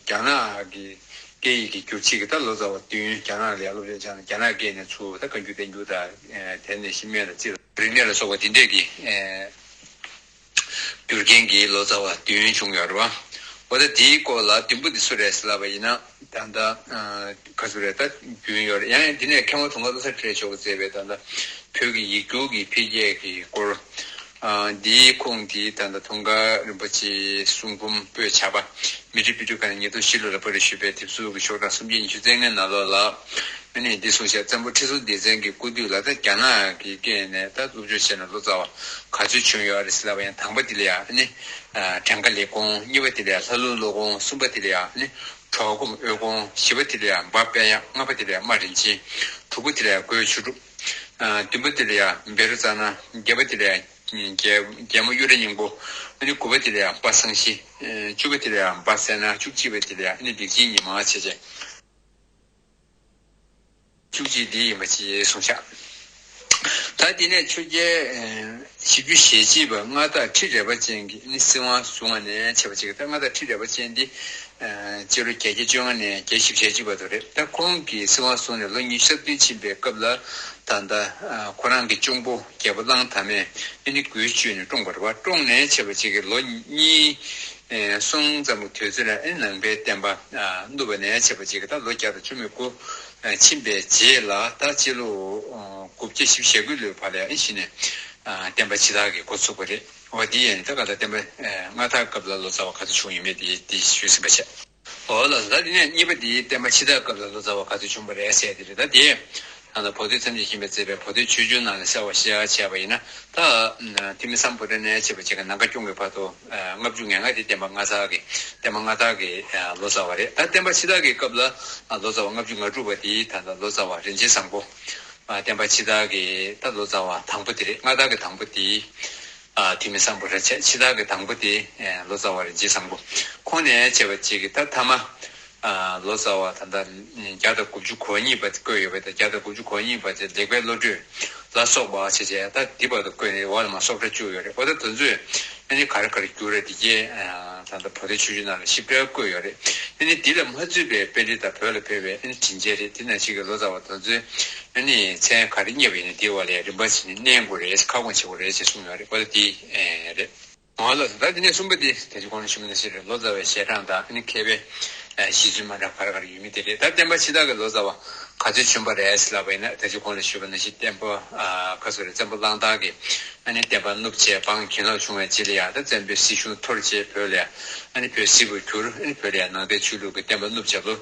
རྒྱ་ནག་གི་སྐད་ཡིག་གི་བསྒྱུར་བྱེད་ཀྱི་ད་ལོ་ཙཱ་བ་བདུན་རྒྱ་ནག་ལ་ཡར་སློབ་སྦྱོང་སྦྱངས་ནས་རྒྱ་ནག་སྐད་ནས་ཚུར་ད་བཀའ་འགྱུར་བསྟན་འགྱུར་དང་དེ་ནས་ཤིང་སྨན་དང་རྩིས་ལ་རིག་གནས་ལ་སོགས་པ་དེ་འདྲས་ཀྱི་བསྒྱུར་མཁན་གྱི་ལོ་ཙཱ་བ་བདུན་བྱུང་ཡོད་རེད་བ། འོ་ད་དེའི་སྐོར་ལ་བདུན་པོ་འདི་སུ་རེད་ཟེར་ལབ་པ་ཡིན་ན། ད་ལྟ་ག་ཚོད་རེད། ད་རྒྱུན་ཡོད་རེད། ཡང་ཡང་འདི་ནས་མཁས་དབང་དུང་དཀར་བློ་བཟང་བཀྲ་ཤིས་མཆོག་གིས་མཛད་པའི་ད་ལྟ་བོད་ཀྱི་ཡིག་སྒྱུར་གྱི་འཕེལ་རྒྱས་ཀྱི་སྐོར། འདིའི་ཁུངས་དེ་ད་ལྟ་དུང་དཀར་རིན་པོ་ཆེའི་གསུང་འབུམ་པོད་ཇ་པ་མཻ་ཏྲི་པཎ་གྲུབ་ཁང་ནས་ཉིས་སྟོང་བཞི་ལོ་ལ་པར་ཞུས་པའི་དེབ་གཟུགས་ཀྱི་ཤོག་གྲངས་སུམ་བརྒྱ་ཉི་ཤུ་རྩ་ལྔའི་ནང་ལོགས་ལ། ཨ་ནི་འདི་གསུངས་ཤག་བཙན་པོ་ཁྲི་སྲོང་ལྡེ་བཙན་གྱི་སྐུ་དུས་ལ་ད་རྒྱ་ནག་གི་སྐད་ནས་ད་སློབ་སྦྱོང་བྱས་ནས་ལོ་ཙཱ་བ་ག་ཚོད་བྱུང་ཡོད་རེད་ཟེར་ལབ་པ་ཡང་། དང་པོ་དེ་ལ་ཡང་ཨ་ནི་བྲང་ཁ་ལེགས་དགོངས། གཉིས་པ་དེ་ལ་ཡང་ལྷ་ལུང་སློབ་དགོངས། གསུམ་པ་དེ་ལ་ཡང་ཨ་ནི་གྲོགས་སྒོམ་འོད་དགོངས། བཞི་པ་དེ་ལ་ཡང་འབའ་དཔལ་དབྱངས། ལྔ་པ་དེ་ལ་ཡང་རྨ་རིན་ཆེན། དྲུག་པ་དེ་ལ་ཡང་རྒོད་ཆོས་གྲུབ། བདུན་པ་དེ་ལ་ཡང་བཻ་རོ་ཙ་ན། བརྒྱད་པ་དེ་ལ་ཡང་རྒྱལ་རྒྱལ་མོ་གཡུ་སྒྲ་སྙིང་པོ། ཨ་ནི་དགུ་པ་དེ་ལ་ཡང་འབའ་སངས་ཤིང་། བཅུ་པ་དེ་ལ་ཡང་འབའ་སད་ན། བཅུ་གཅིག་པ་དེ་ལ་ཡང་ཨ་ནི་ལེགས་བྱིན་ཉི་མ་བྱས་བྱས། བཅུ་གཅིག་འདི་ཡིན་པ་ཅིག་གསུངས་ཤག་ད་དེ་ནས་ཆོས་རྒྱལ་བཞི་བཅུ་ཞེ་གཅིག་པ་མངའ་བདག་ཁྲི་རལ་པ་ཅན་གྱི་ཨ་ནི་སྲིད་དབང་བཟུང་བ་ནས་བྱས་པ་ཅིག་ད་མངའ་བདག་ཁྲི་རལ་པ་ཅན་འདི་སྤྱི་ལོ་བརྒྱད་བརྒྱ་བཅོ་ལྔ་ནས་བརྒྱད་བཞི་བཅུ་ཞེ་གཅིག་བར་དུ་རེད། ད་ཁོང་གིས་སྲིད་དབང་བཟུང་ནས་ལོ་ཉི་ཤུ་རྩ་བདུན་ཕྱིན་པའི་སྐབས་ལ་ད་ལྟ་ཁོ་རང་གི་གཅུང་པོ་རྒྱལ་པོ་གླང་དར་མས་ཨ་ནི་སྒོས་བཅོས་ནས་བཀྲོངས་པ་རེད་བ། བཀྲོངས་ནས་བྱས་པ་ཅིག་གི་ལོ་གཉིས་གསུམ་ཙམ་གྱི་དུས་ཚོད་ལ་ཨ་ནི་ནང་པའི་བསྟན་པ་བསྣུབས་པ་ནས་བྱས་པ་ཅིག་གི་ད་ལོ་བརྒྱ་དང་བཅུ་མེད་དགུ་ཕྱིན་པའི་རྗེས་ལ་ད་སྤྱི་ལོ་དགུ་བརྒྱ་བཞི་བཅུ་ཞེ་དགུ་ལོའི་བར་ལ་ཨ་ནི་གཞི་ནས་བསྟན་པ་ཕྱི་དར་གྱི་འགོ་ཚུགས་པ་རེད། འོ་དེ་ཡིན་ད་ག་ད་བསྟན་པ་མངའ་བདག་སྐབས་ལ་ལོ་ཙཱ་བ་ག་ཚོད་བྱུང་ཡོད་མེད་དེ་དེ་ཞུས་ཟིན་པ་བྱས། འོ་ལགས་སོ། ད་དེ་ནས་གཉིས་པ་དེ་བསྟན་པ་ཕྱི་དར་སྐབས་ལ་ལོ་ཙཱ་བ་ག་ཚོད་བྱུང་བ་རེད་ཟེར་དེ་རེད། ད་དེ་ད་ལྟ་བོ་དྷི་ཐམས་ཅད་མཁྱེན་པས་མཛད་པའི་བོ་དྷིའི་ཆོས་འབྱུང་ནང་ལ་གསལ་བ་བཤད་བྱས་པ་ཡིན་ན། ད་ཐོན་མི་སམ་བྷོ་ཊ་ནས་བྱས་པ་བྱས་ཀྱི་ནམ་མཁའ་སྐྱོང་གི་བར་དུ་ལྔ་བཅུ་ང་ལྔ་དེ་བསྟན་པ་མངའ་བདག་གི་བསྟན་པ་མངའ་བདག་གི་ལོ་ཙཱ་བ་རེད། ད་བསྟན་པ་ཕྱི་དར་གྱི་སྐབས་ལ་ལོ་ཙཱ་བ་ལྔ་བཅུ་ང་དྲུག་པ་དེ་ད་ལྟ་ལོ་ཙཱ་བ་རིན་ཆེན་བཟང་པོ། བསྟན་པ་ཕྱི་དར་གྱི་ད་ལོ་ཙཱ་བ་དང་པོ་དེ་རེད། མངའ་བདག་གི་དང་པོ་དེ། ཐོན་མི་སམ་བྷོ་ཊ་བྱས། ཕྱི་དར་གྱི་དང་པོ་དེ་ལོ་ཙཱ་བ་རིན་ཆེན་བཟང་པོ། ཁོང་ནས་བྱས་པ་ཅིག་གི་ད་ཐ་མ་ལོ་ཙཱ་བ་ད་ལྟ་བརྒྱ་དང་དགུ་བཅུ་གོ་གཉིས་པ་དེ་བཀོད་ཡོད་པས། ད་བརྒྱ་དང་དགུ་བཅུ་གོ་གཉིས་པ་དེ་ལེགས་པའི་བློ་གྲོས་ལ་སོགས་པ་བྱས་བྱས་ད་འདི་བར་དུ་བཀོད་ནས་འོག་ལ་མར་སོགས་གྲངས་བཅུག་ཡོད་རེད། འོ་ད་དེ་ཚོས་ཨ་ནི་ག་རེ་ག་རེ་བསྒྱུར་རེད། དེ་གས་ ད་ལྟ་བོད་དོན་ཆོས་བརྒྱུད་ནང་ལ་ཞིབ་ཕྲ་བཀོད་ཡོད་རེད། ཨ་ནི་འདི་ལ་མ་ཚུད་པའི་པཎྜི་ཏ་བོད་ལ་ཕེབས་པའི་ཨ་ནི་དྲིན་ཅན་རེད། དེ་ནང་བཞིན་གྱི་ལོ་ཙཱ་བ་དེ་ཚོས་ཨ་ནི་མཚན་ག་རེ་བསྙད་པ་ཡིན་ན་དེའི་འོག་ལ་རིམ་པ་བྱས་ནས་བསྣན་དགོས་རེད། ཁ་སྐོང་བྱེད་དགོས་རེད་ཅེས་གསུངས་ཡོད་རེད། འོ་ད་དེ་རེད། འོ་ལགས་སོ། ད་དེ་ནས་གསུམ་པ་དེ་ད་ཅི་གོང་ལ་ཞུས་པ་ནང་བཞིན་རེད། ལོ་ཙཱ་བའི་ཞལ་གྲངས་དང་ཨ་ནི་མཁས་པའི་གཞི་འཛིན་མ་འདྲ་ག་རེ་ག་རེ་ཡོད་མེད་དེ་རེད། ད་བསྟན་པ་ཕྱི་དར་གྱི་ལོ་ཙཱ་བ་ག་ཚོད་བྱོན་པ་རེད་ལབ་པ་ཡིན་ན། ད་ཅི་གོང་ལ་ཞུས་པ་ནང་བཞིན་བསྟན་པ་ཨ་ག་ཚོད་རེད། བཙན་པོ་གླང་དར་གྱིས་ཨ་ནི་བསྟན་པ་བསྣུབས་བྱས་འབངས་གྱེན་ལོག་བྱུང་བའི་རྗེས་ལ་ཡང་ད་བཙན་པོའི་སྲིད་གཞུང་འཐོར་བྱས་བོད་ལ་ཡང་ཨ་ནི་བོད་སིལ་བུར་གྱུར། ཨ་ནི་བོད་ལ་ཡང་ནང་བསྟན་ཆོས་ལུགས་ཀྱི་བསྟན་པ་བསྣུབས་བྱས་ལོ་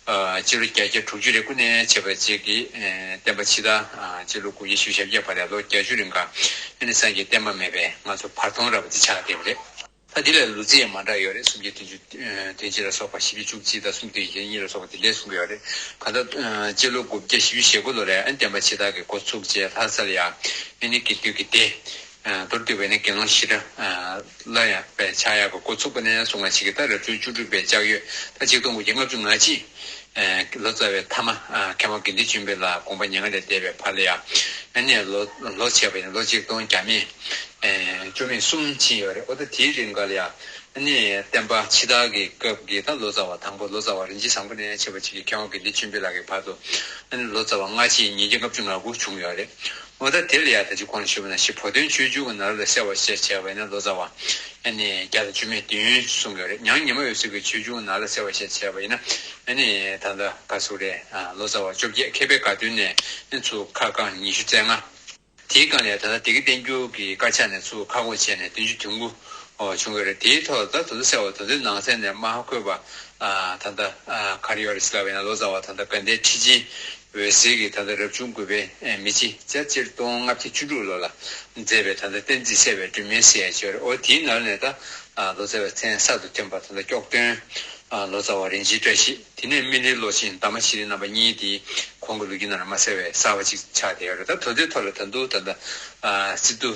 ཨ་སྤྱི་ལོ་བརྒྱད་བརྒྱ་དྲུག་ཅུ་རེ་དགུ་ནས་བྱས་པ་ཅིག་གི་ཨ་བསྟན་པ་ཕྱི་དར་ཨ་སྤྱི་ལོ་དགུ་བརྒྱ་བཞི་བཅུ་ཞེ་བརྒྱད་བར་ལ་ལོ་བརྒྱད་ཅུ་རིང་ག་ཨ་ནི་སངས་རྒྱས་བསྟན་པ་མེད་པའི་ང་ཚོ་བར་སྟོང་ར་བ་དེ་ཆགས་བསྡད་པ་རེད། ད་འདི་ལ་ལུགས་རྫིས་ཡང་མ་འདྲ་ཡོད་རེད། སུམ་བརྒྱ་བདུན་ཅུ་དོན་གཅིག་ལ་སོགས་པ། བཞི་བཅུ་བཅུ་གཅིག་དང་སུམ་བརྒྱ་དོན་གཉིས་ལ་སོགས་པ་དེ་འདྲས་གསུང་གི་ཡོད་རེད། གང་ལྟར་སྤྱི་ལོ་དགུ་བརྒྱ་བཞི་བཅུ་ཞེ་དགུ་ལོ་ལ་ཨ་ནི་བསྟན་པ་ཕྱི་དར་གྱི་འགོ་ཚུགས་བྱས་ལྷ་ས་ལ་ཡང་ཨ་ནི་དགེ་འདུན་གྱི་སྡེ་མདོར་བསྡུས་པ་ཡིན་ན་དགེ་སློང་ཤེས་རབ་ལ་ཡང་པའི་ཕྱག་གཡར་གྱི་འགོ་ཚུགས་པ་ནས་བཟུང་བ་ཞིག་གི་ད་རབ་བྱུང་བཅུ་དྲུག་པའི་ལྕགས་ཡོས་ད་ཆིག་སྟོང་དགུ་བརྒྱ་ལྔ་བཅུ་ང་གཅིག་ལོ་ཙཱ་བའི་ཐ་མ་མཁས་དབང་དགེ་འདུན་ཆོས་འཕེལ་ལགས་དགོངས་པ་མྱ་ངན་ལས་འདས་པའི་བར་ལ་ཡང་ཨ་ནི་ལོ་ལོ་བྱས་པ་ཡིན་ན་ལོ་ཆིག་སྟོང་བརྒྱ་མེད་བཅུ་མེད་གསུམ་ཕྱིན་ཡོད་རེད། འོ་ད་དེའི་རིང་ག་ལ་ཡང་ཨ་ནི་བསྟན་པ་ཕྱི་དར་གྱི་སྐབས་ཀྱི་ད་ལོ་ཙཱ་བ་དང་པོ་ལོ་ཙཱ་བ་རིན་ཆེན་བཟང་པོ་ནས་བྱས་པ་ཅིག་གི་མཁས་དབང་དགེ་འདུན་ཆོས་འཕེལ་ལགས་ཀྱི་བར་དུ་ཨ་ནི་ལོ་ཙཱ་བ་སྔ་ཕྱི་ཉིས་བརྒྱ་ལྔ་བཅུ་ང་དགུ་བྱུང་ཡོད་རེད། འོ་ད་དེ་ལ་ཡང་ད་ཅི་གོང་ལ་ཞུས་པ་ནང་བཞིན་བོད་དོན་ཆོས་བརྒྱུད་ཀྱི་ནང་ལ་གསལ་བ་ཞེས་བྱས་པ་ཡིན་ན་ལོ་ཙཱ་བ་ཨ་ནི་བརྒྱ་དང་བཅུ་མེད་བདུན་གསུངས་ཡོད་རེད། ཉང་ཉི་མ་འོད་ཟེར་གྱི་ཆོས་བརྒྱུད་ནང་ལ་གསལ་བ་ཞེས་བྱས་པ་ཡིན་ན་ཨ་ནི་ད་ལྟ་ག་ཚོད་རེད། ལོ་ཙཱ་བ་བཅོ་བརྒྱད། མཁས་པའི་དགའ་སྟོན་ནས་ཨ་ནི་ཚུར་ཁ་རྐང་ཉི་ཤུ་རྩ་ལྔ། དེའི་སྒང་ལ་ད་ལྟ་བདེ་སྐྱིད་བསྟན་འགྱུར་གྱི་དཀར་ཆག་ནས་ཚུར་ཁ་སྐོང་བྱས་ནས་བདུན་ཅུ་དོན་དགུ་བྱུང་ཡོད་རེད། དེའི་ཐོག་ད་དེ་ཚོ་གསལ་བ་དེ་ཚོའི་ནང་གསེས་ནས་མ་ཧ་གོ་བ་ད་ལྟ་ག་རེ་ཡོད་རེད་ཟེར་ལབ་པ་ཡིན་ན་ལོ་ཙཱ་བ་ད་ལྟ་དགའ་ལྡན་ཁྲི་ཆེན་འོད་ཟེར་གྱིས་ད་ལྟ་རབ་བྱུང་དགུ་པའི་མེ་བྱི་ཟླ་སྤྱིར་གཏོང་ལྔ་བརྒྱ་བཅུ་དྲུག་ལོ་ལ་མཛད་པའི་ད་ལྟ་བསྟན་འཛིན་གསལ་བའི་སྒྲོན་མེ་ཟེར་ཡ་ཅིག་ཡོད་རེད། འོ་དེའི་ནང་ནས་ད་ལོ་ཙཱ་བའི་མཚན་གསར་དུ་ཐོན་པ་ད་ལྟ་སྐྱོགས་སྟོན་ལོ་ཙཱ་བ་རིན་ཆེན་བཀྲ་ཤིས། དེ་ནས་སྨིན་གླིང་བློ་ཆེན་དར་མ་ཤེས་རིག་རྣམ་པ་གཉིས་དེ་ཁོང་གི་ལོ་རྒྱུས་ནང་ལ་མ་གསལ་བའི་གསར་བ་ཅིག་ཆགས་བསྡད་ཡོད་རེད། ད་དོན་དེའི་ཐོག་ལ་ད་དུང་ད་ལྟ་སི་ཏུ་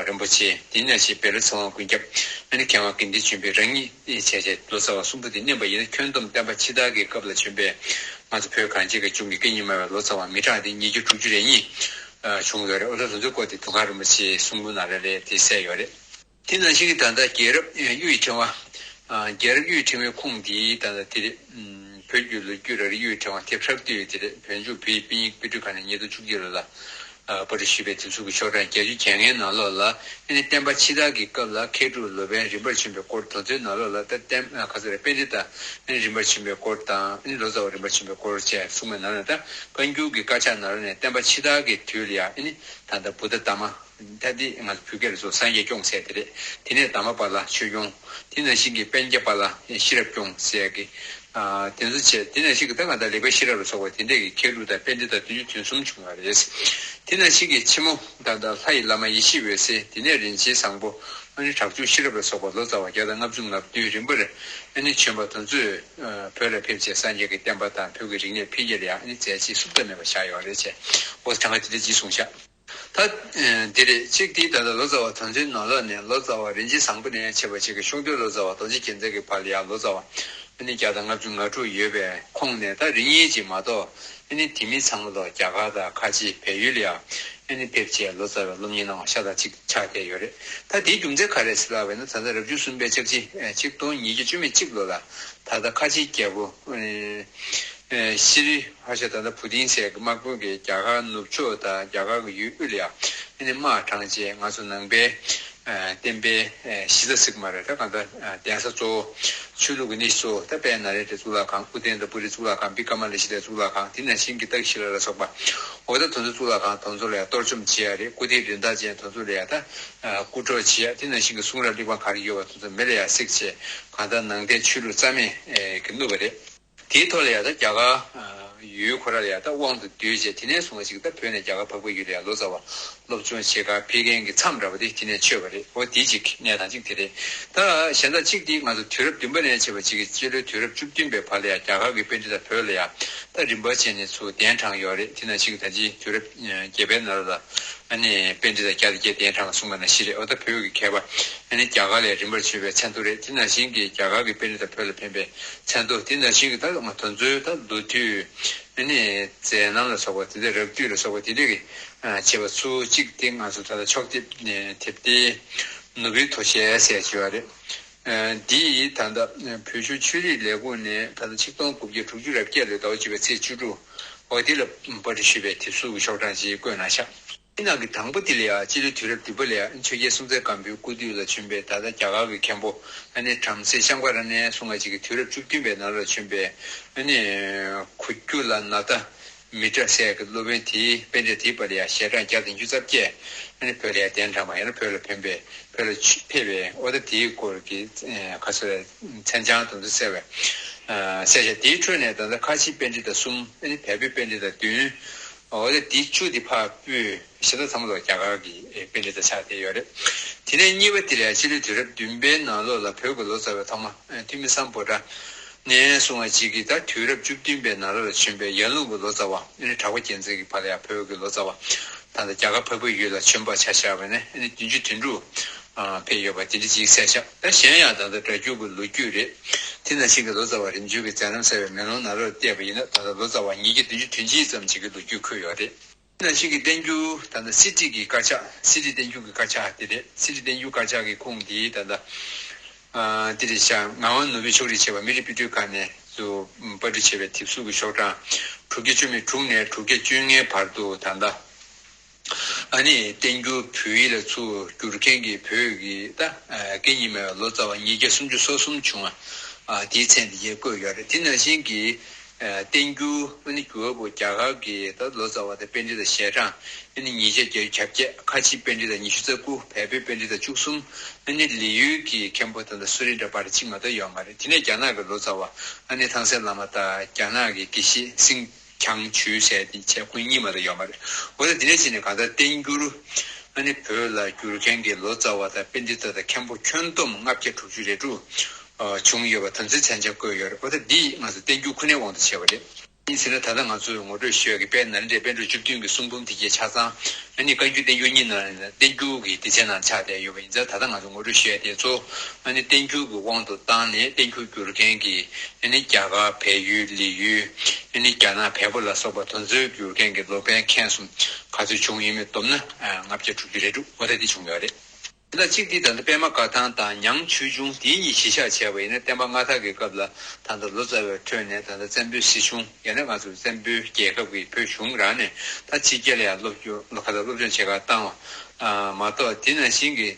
རིན་པོ་ཆེ་དེ་ནས་ཆེ་བེ་ལོ་ཚེ་དབང་ཀུན་ཁྱབ་ཨ་ནི་མཁས་དབང་དགེ་འདུན་ཆོས་འཕེལ་རང་ཉིད་བྱས་བྱས་ལོ་ཙཱ་བ་གསུམ་པོ་དེ་བསྣན་པ་ཡིན་ན་ཁྱོན་བསྡོམས་བསྟན་པ་ཕྱི་དར་གྱི་སྐབས་ལ་བྱོན་པའི་ང་ཚོ་བོད་གངས་ཅན་གྱི་ལྗོངས་ཀྱི་སྐད་གཉིས་སྨྲ་བའི་ལོ་ཙཱ་བ་མི་གྲངས་དེ་ཉིས་བརྒྱ་དྲུག་ཅུ་རེ་གཉིས་བྱུང་ཡོད་རེད། འོ་ད་དེ་ཚོའི་སྐོར་དེ་དུང་དཀར་རིན་པོ་ཆེའི་གསུང་འབུམ་ནང་ལ་ལས་དེ་གསལ་ཡོད་རེད། དེ་ནང་བཞིན་གྱི་ད་ལྟ་རྒྱལ་རབས་གཡུ་ཡི་ཕྲེང་བ། རྒྱལ་རབས་གཡུ་ཡི་ཕྲེང་བའི་ཁུངས་འདི་ད་ལྟ་དེ་རེད། བོད་བརྒྱུད་ལོ་རྒྱུས་ར་རི་གཡུ་ཡི་ཕྲེང་བ་དེབ་ཧྲག་ཏུ་ཡོད་དེ་རེད། བོད་ལྗོངས་བོད་ཡིག་དཔེ་རྙིང་དཔེ་སྐྲུན་ཁང་ནས་ཉིས་སྟོང་བཅུ་གཅིག་ལོ་ལ་པར་སྐྲུན་ཞུས་པའི་དེབ་གཟུགས་ཀྱི་ཤོག་གྲངས་བརྒྱད་ཅུ་གྱ་ལྔའི་ནང་ལོགས་ལ་ཨ་ནི་བསྟན་པ་ཕྱི་དར་གྱི་སྐབས་ལ་མཁས་གྲུབ་ལོ་པཎ་རིམ་པར་བྱོན་པའི་སྐོར་དེ་ཚོའི་ནང་ལོགས་ལ་ད་བསྟན་ཁ་ཚ་རེད། པཎྜི་ཏ་ཨ་ནི་རིམ་པར་བྱོན་པའི་སྐོར་དང་ཨ་ནི་ལོ་ཙཱ་བ་རིམ་པར་བྱོན་པའི་སྐོར་བཅས་གསུངས་པའི་ནང་ལ་ད་བཀའ་འགྱུར་གྱི་དཀར་ཆག་ནང་ལོགས་ནས་བསྟན་པ་ཕྱི་དར་གྱི་དུས་ལ་ཡང་ཨ་ནི་ད་ལྟ་བུདྡྷ་དྷརྨ། ད་འདི་ང་ཚོ་བོད་སྐད་ལ་སོགས་སངས་རྒྱས་སྐྱོང་ཟེར་དེ་རེད། དེ་ནས་དྷརྨ་པཱ་ལ་ཆོས་སྐྱོང་། དེ་ནང་བཞིན་གྱི་པཉྩ་པཱ་ལ་ཤེས་རབ་སྐྱོང་ཟེར་གི། དེ་ཚོ་བྱས། དེ་ནང་བཞིན་གྱི་ད་ང་ད་ལེགས་པའི་ཤེས་རབ་ལ་སོགས་པ་དེ་འདྲས་ཀྱི་མཁས་གྲུབ་དང་པཎྜི་ཏ་བདུན་ཅུ་དོན་གསུམ་བྱུང་བ་རེད། དེ་ནང་བཞིན་གྱི་ཕྱི་མོ་ད་ལྟ་ལྷ་ཡི་བླ་མ་ཡེ་ཤེས་འོད་ཟེར། དེ་ནས་རིན་ཆེན་བཟང་པོ། ཨ་ནི་དྲག་ཅུང་ཤེས་རབ་ལ་སོགས་པ་ལོ་ཙཱ་བ་བརྒྱ་དང་ལྔ་བཅུ་ང་བདུན་རིམ་པར་ཨ་ནི་བྱོན་པ་དེ་ཚོས་བོད་ལ་ཕེབས་བྱས་སངས་རྒྱས་ཀྱི་བསྟན་པ་དང་བོད་ཀྱི་རིག་གནས་འཕེལ་རྒྱས་ལ་ཡང་ཨ་ནི་མཛད་རྗེས་ཟུར་ལྟ་མེད་པ་བཞག་ཡོད་རེད་ཅེས་འོ་གྲངས་ཀ་དེ་འདྲ་ཅིག་གསུངས་ཤག་ད་འདི་རེད། གཅིག་དེ་ད་ལྟ་ལོ་ཙཱ་བ་དོན་ཚན་ནང་ལོགས་ནས་ལོ་ཙཱ་བ་རིན་ཆེན་བཟང་པོ་ནས་ཆེ་བ་ཅིག་གི་ཤོག་དྲིལ་ལོ་ཙཱ་བ་རྡོ་རྗེ་རྒྱལ་མཚན་གྱི་བར་ལ་ཡང་ལོ་ཙཱ་བ་ཨ་ནི་བརྒྱ་དང་ལྔ་བཅུ་ང་དྲུག་ཡོད་པའི་ཁོངས་ནས་ད་རེ་གཉིས་ཅིག་མ་གཏོགས་ཨ་ནི་དེ་མིན་ཚང་མ་ལོ་རྒྱ་གར་དང་ཁ་ཆེ་བལ་ཡུལ་ལ་ཡང་ཨ་ནི་ཕེབས་བྱས་ལོ་ཙཱ་བའི་སློབ་གཉེར་གནང་བ་ཤ་སྟག་ཅིག་ཆགས་བསྡད་ཡོད་རེད། ད་དེའི་རྒྱུ་མཚན་ག་རེ་ཟེར་ལབ་པ་ཡིན་ན་ད་ལྟ་རབ་བྱུང་གསུམ་པའི་ཕྱག་ཕྱི་ཆིག་སྟོང་ཉིས་བརྒྱ་བཅུ་མེད་གཅིག་ལོ་ལ་ད་ལྟ་ཁ་ཆེའི་རྒྱལ་པོ། ཤྲི་རི་ཧ་ཤ་ད་ལྟ་བུ་ཏིང་ཟེར་གྱི་དམག་དཔོན་གྱིས་རྒྱ་གར་ནུབ་ཕྱོགས་དང་རྒྱ་གར་གྱི་ཡུལ་དབུས་ལ་ཡང་ཨ་ནི་དམག་དྲངས་རྗེས་ང་ཚོ་ནང་པའི་བསྟན་པའི་གཞི་རྩ་ཟེར་གྱི་མ་རེད། ད་གང་ལྟར་གདན་ས་གཙོ་བོ་ཆོས་ལུགས་ཀྱི་གནས་གཙོ་བོ་ད་དཔལ་ནཱ་ལེནྡྲའི་གཙུག་ལག་ཁང་། ཨུ་ཏན་ད་པུ་རི་གཙུག་ལག་ཁང་། བི་ཀ་མ་ལ་ཤི་ཏའི་གཙུག་ལག་ཁང་། དེ་ནང་བཞིན་གྱི་ཏཀ་ཤི་ལ་ལ་སོགས་པ་འོ་ད་དེ་ཚོ་གཙུག་ལག་ཁང་དེ་ཚོ་ལ་ཡང་གཏོར་བཅོམ་བྱེད་ཡ་རེད། སྐུ་དེའི་རིན་ཐང་ཅན་དེ་ཚོ་ལ་ཡང་ད་རྐུ་འཕྲོག་བྱེད་ཡ། དེ་ནང་བཞིན་གྱི་གསུང་རབ་གླེགས་བམ་ག་རེ་ཡོད་པ་དེ་ཚོ་མེ་ལ་ཡང་བསྲེགས་བྱས་གང་ལྟར་ནང་བསྟན་ཆོས་ལུགས་རྩ་མེད་ཀྱི་བསྣུབས་པ་རེད། དེའི་ཐོག་ལ་ཡང་ད་རྒྱ་གར་ཡུལ་ཁོ་ར་ལ་ཡང་ད་དབང་དུ་བསྡུས་བྱས་དེ་ནས་བཟུང་བ་ཞིག་ད་བོད་ནས་རྒྱ་གར་འཕགས་པའི་ཡུལ་ལ་ཡང་ལོ་ཙཱ་བ་སློབ་སྦྱོང་བྱེད་གར་ཕེབས་མཁན་གྱི་མཚམས་འདྲ་བ་དེ་དེ་ནས་ཆོད་པ་རེད། འོ་དེ་གཅིག་གནས་སྟངས་གཅིག་དེ་རེད། ད་གཞན་དག་གཅིག་དེ་ང་ཚོ་དུས་རབས་བདུན་པ་ནས་བྱས་པ་ཅིག་གི་སྤྱི་ལོའི་དུས་རབས་བཅུ་བདུན་པའི་བར་ལ་ཡང་རྒྱ་གར་གྱི་པཎྜི་ཏ་བོད་ལ་ཡང་ད་རིམ་པ་བྱས་ནས་ཚུར་གདན་དྲངས་ཡོད་རེད། དེ་ནང་བཞིན་གྱི་ད་ཅི་དུས་རབས་བརྒྱད་པའི་ནང་ལ་ཨ་ནི་པཎྜི་ཏ་བརྒྱ་དང་བརྒྱད་གདན་དྲངས་གསུངས་པ་ནང་བཞིན་རེད། འོ་ད་བོད་ཀྱི་མཁས་པ་ཨ་ནི་རྒྱ་གར་ལ་རིམ་པར་བྱོན་པའི་མཚན་ཐོ་རེད། དེ་ནང་བཞིན་གྱི་རྒྱ་གར་གྱི་པཎྜི་ཏ་བོད་ལ་ཕེབས་པའི་མཚན་ཐོ། དེ་ནང་བཞིན་གྱི་ད་ང་དེ་ཚོའི་ད་ལོ་དུས་ཨ་ནི་མཛད་རྣམ་ལ་སོགས་པ་དེ་འདྲ་རབ་རྒྱུད་ལ་སོགས་པ་དེ་འདྲ་གི་བྱས་པ་ཚུར་གཅིག་དེ་ང་ཚོ་ད་ལྟ་ཕྱོགས་དེབ་དེབ་ཐེར་ནུབ་པའི་དོ་ཤལ་ཟེར་བྱས་པ་རེད། འདི་ད་ལྟ་བོད་གཞུང་ཆོས་རིག་ལས་ཁུངས་ནས་ད་ལྟ་ཆིག་སྟོང་དགུ་བརྒྱ་དྲུག་ཅུ་རེ་བརྒྱད་ལོའི་ཟླ་བ་བཅུ་པའི་ཚེས་བཅུ་དྲུག་འོ་འདི་ལ་པར་སྐྲུན་ཞུས་པའི་དེབ་གཟུགས་ཀྱི་ཤོག་གྲངས་ཅིག་བཀོད་གནང་ཤག་དེ་ནང་གི་དང་པོ་དེ་ལ་ཡང་སྤྱི་ལོའི་དུས་རབས་བདུན་པ་ལ་ཡང་ཆོས་རྒྱལ་སྲོང་བཙན་སྒམ་པོའི་སྐུ་དུས་ལ་བྱོན་པའི་ད་ལྟ་རྒྱ་གར་གྱི་མཁན་པོ་ཨ་ནི་བྲམ་ཟེ་ཤང་ཀ་ར་ཎའི་གསུང་ང་གཅིག་གི་དུས་རབས་བཅུ་བདུན་པའི་ནང་ལ་བྱོན་པའི་ཨ་ནི་གུ་གུ་ལ་ན་ད་མི་ཏྲ་ཟེར་གྱི་སློབ་དཔོན་དེའི་པཎྜི་ཏ་དེའི་པར་ཡང་ཞལ་གྲངས་བརྒྱ་དང་བཅུ་རྩ་བརྒྱད་ཨ་ནི་བོད་ལ་ཡང་གདན་དྲངས་པ་ཡང་ན་བོད་ལ་ཕེབས་པའི་བོད་ལ་ཕེབས་པའི་འོ་ད་དེའི་སྐོར་གྱི་ཁ་སོ་མཚན་བྱང་དེ་ཚོ་གསལ་བའི་གསལ་བཤད་དེའི་ཁྲོད་ནས་ད་ལྟ་ཁ་ཆེའི་པཎྜི་ཏ་གསུམ་ཨ་ནི་བལ་པོའི་པཎྜི་ཏ་བདུན། འོ་ད་དེ་བཅུ་དེ་ཕར་སྤོས་གཞན་དག་ཚང་མ་ལོ་རྒྱ་གར་གྱི་ཨེ་པཎྜི་ཏ་ཆགས་བསྡད་ཡོད་རེད། དེ་ནས་གཉིས་པ་དེ་ལ་ཕྱི་ལོའི་དུས་རབས་བདུན་པའི་ནང་ལོགས་ལ་བོད་ཀྱི་ལོ་ཙཱ་བའི་ཐོག་མ་ཨེ་ཐོན་མི་སམ་བྷོ་ཊ་ནས་གསུང་བ་གཅིག་གིས་ད་དུས་རབས་བཅུ་བདུན་པའི་ནང་ལོགས་ལ་བྱོན་པའི་ཡར་ཀླུང་གི་ལོ་ཙཱ་བ་ཨེ་གྲགས་པ་རྒྱལ་མཚན་གྱི་བར་ལ་ཡང་བོད་ཀྱི་ལོ་ཙཱ་བ་ད་ལྟ་རྒྱ་གར་འཕགས་པའི་ཡུལ་ལ་བྱོན་པ་ཆ་བཞག་པ་ནས་ཨེ་བདུན་ཅུ་དོན་དྲུག་ཕེབས་ཡོད་པ་དེ་འདྲ་ཅིག་གསལ་བཞག་ད་གཞན་ཡང་ད་ལྟ་སྒྲ་སྒྱུར་གྱི་ལོ་རྒྱུས་རེད། དེ་ནང་བཞིན་གྱི་ལོ་ཙཱ་བ་རིམ་བྱོན་གྱི་མཛད་རྣམ་གསལ་བའི་མེ་ལོང་ནང་ལོགས་བལྟས་པ་ཡིན་ན་ད་ལྟ་ལོ་ཙཱ་བ་ཉིས་བརྒྱ་བདུན་ཅུ་དོན་གཅིག་ཙམ་ཅིག་གི་ལོ་རྒྱུས་འཁོད་ཡོད་རེད། དེ་ནང་བཞིན་གྱི་བསྟན་འགྱུར་ད་ལྟ་གསེར་བྲིས་ཀྱི་དཀར་ཆག་གསེར་བྲིས་བསྟན་འགྱུར་གྱི་དཀར་ཆག་དེ་རེད། གསེར་བྲིས་བསྟན་འགྱུར་དཀར་ཆག་གི་ཁུངས་དེ་ད་ལྟ་ཨ་དེ་རེད་ཤག་ངག་དབང་ནོར་བུས་ཕྱོགས་སྒྲིག་བྱས་པ་མི་རིགས་དཔེ་སྐྲུན་ཁང་ནས་ཚུར་པར་སྐྲུན་བྱས་པའི་དེབ་གཟུགས་ཀྱི་ཤོག་གྲངས་དྲུག་བརྒྱ་བཅུ་མེད་དྲུག་ནས་དྲུག་བརྒྱ་བཅོ་ལྔའི་བར་དུ་ད་ལྟ། ཨ་ནི་བསྟན་འགྱུར་བོད་ཡིག་ལ་ཚུར་བསྒྱུར་མཁན་གྱི་བོད་ཀྱི་ད་སྐད་གཉིས་མེད་པའི་ལོ་ཙཱ་བ་ཉིས་བརྒྱ་སུམ་ཅུ་སོ་གསུམ་བྱུང་བ་དེའི་མཚན་དེ་ཡང་བཀོད་ཡོད་རེད། དེ་ནང་བཞིན་གྱི་བསྟན་འགྱུར་ཨ་ནི་བསྒྱུར་བ་པོ་རྒྱ་གར་གྱི་ད་ལོ་ཙཱ་བ་དང་པཎྜི་ཏ་ཞལ་གྲངས་ཨ་ནི་ཉིས་བརྒྱ་བརྒྱད་ཅུ་གྱ་བརྒྱད། ཁ་ཆེའི་པཎྜི་ཏ་ཉི་ཤུ་རྩ་དགུ། བལ་པོའི་པཎྜི་ཏ་བཅུ་གསུམ། ཨ་ནི་ལི་ཡུལ་གྱི་མཁན་པོ་ད་ལྟ་སུ་རི་འདྲ་པར་གཅིག་མ་གཏོགས་ཡོད་མ་རེད། དེ་ནས་རྒྱ་ནག་གི་ལོ་ཙཱ་བ་ཨ་ནི་ཐང་སན་བླ་མ་དང་རྒྱ་ནག་གི་དགེ་བཤེས་སིང་། ཁྱང་ཆུས་ཟེར་དེ་བྱས་ཁོང་གཉིས་མ་གཏོགས་ཡོད་མ་རེད། འོ་ད་དེ་འདྲ་བྱས་ནས་གང་ལྟར་བསྟན་འགྱུར་ཨ་ནི་བོད་ལ་བསྒྱུར་མཁན་གྱི་ལོ་ཙཱ་བ་དང་པཎྜི་ཏ་དང་མཁན་པོ་ཁྱོན་བསྡོམས་ལྔ་བརྒྱ་དྲུག་ཅུ་རེ་དྲུག་བྱུང་ཡོད་པ་དེ་ཚོའི་མཚན་ཆ་བཀོད་ཡོད་རེད། འོ་ད་འདི་ང་ཚོ་བསྟན་འགྱུར་ཁོ་ནའི་དབང་དུ་བྱས་པ་རེད། ཡིན་ཟེར་ན་ད་ལྟ་ང་ཚོས་ངོ་སྤྲོད་ཞུ་ཡག་གི་དཔལ་ནཱ་ལེནྡྲའི་པཎ་གྲུབ་བཅུ་བདུན་གྱི་གསུང་འབུམ་དེ་གའི་ཆ་ཚང་ཨ་ནི་བཀའ་འགྱུར་བསྟན་འགྱུར་གཉིས་ནང་ནས་བསྟན་འགྱུར་གྱི་སྡེ་ཚན་ནང་ཆགས་བསྡད་ཡོད་པ་ཡིན་ཙང་ད་ལྟ་ང་ཚོ་ངོ་སྤྲོད་ཞུ་ཡག་དེ་ཚོ་ཨ་ནི་བསྟན་འགྱུར་གྱི་དབང་དུ་བཏང་ནས་བསྟན་འགྱུར་བསྒྱུར་མཁན་གྱི་ཨ་ནི་རྒྱ་གར་བལ་ཡུལ་ལི་ཡུལ་ཨ་ནི་རྒྱ་ནག་བལ་པོ་ལ་སོགས་པ་དེ་ཚོའི་བསྒྱུར་མཁན་གྱི་ལོ་པཎ་མཁན་གསུམ་ག་ཚོད་བྱུང་ཡོད་མེད་བསྡོམས་ན་ལྔ་བརྒྱ་དྲུག་ཅུ་རེ་དྲུག་འོ་ད་དེ་བྱུང་ཡོད་རེད། ད་གཅིག་དེ་ད་ལྟ་པད་མ་དགའ་ཐང་དང་ཉང་ཆོས་འབྱུང་དེ་གཉིས་གཞི་བཞག་བྱས་པ་ཡིན་ན་བསྟན་པ་སྔ་དར་གྱི་སྐབས་ལ་ད་ལྟ་ལོ་ཙཱ་བའི་ཁྲོད་ནས་ད་ལྟ་བཙན་པོའི་སྲིད་གཞུང་ཡང་ན་ང་ཚོ་བཙན་པོའི་རྒྱལ་ཁབ་ཀྱི་བོད་གཞུང་རང་ནས་ད་ཕྱི་རྒྱལ་ལ་ཡང་སློབ་སྦྱོང་ལོ་ཁ་ད་སློབ་སྦྱོང་བྱེད་གར་བཏང་བ་མ་གཏོགས་དེ་ནང་བཞིན་གྱི་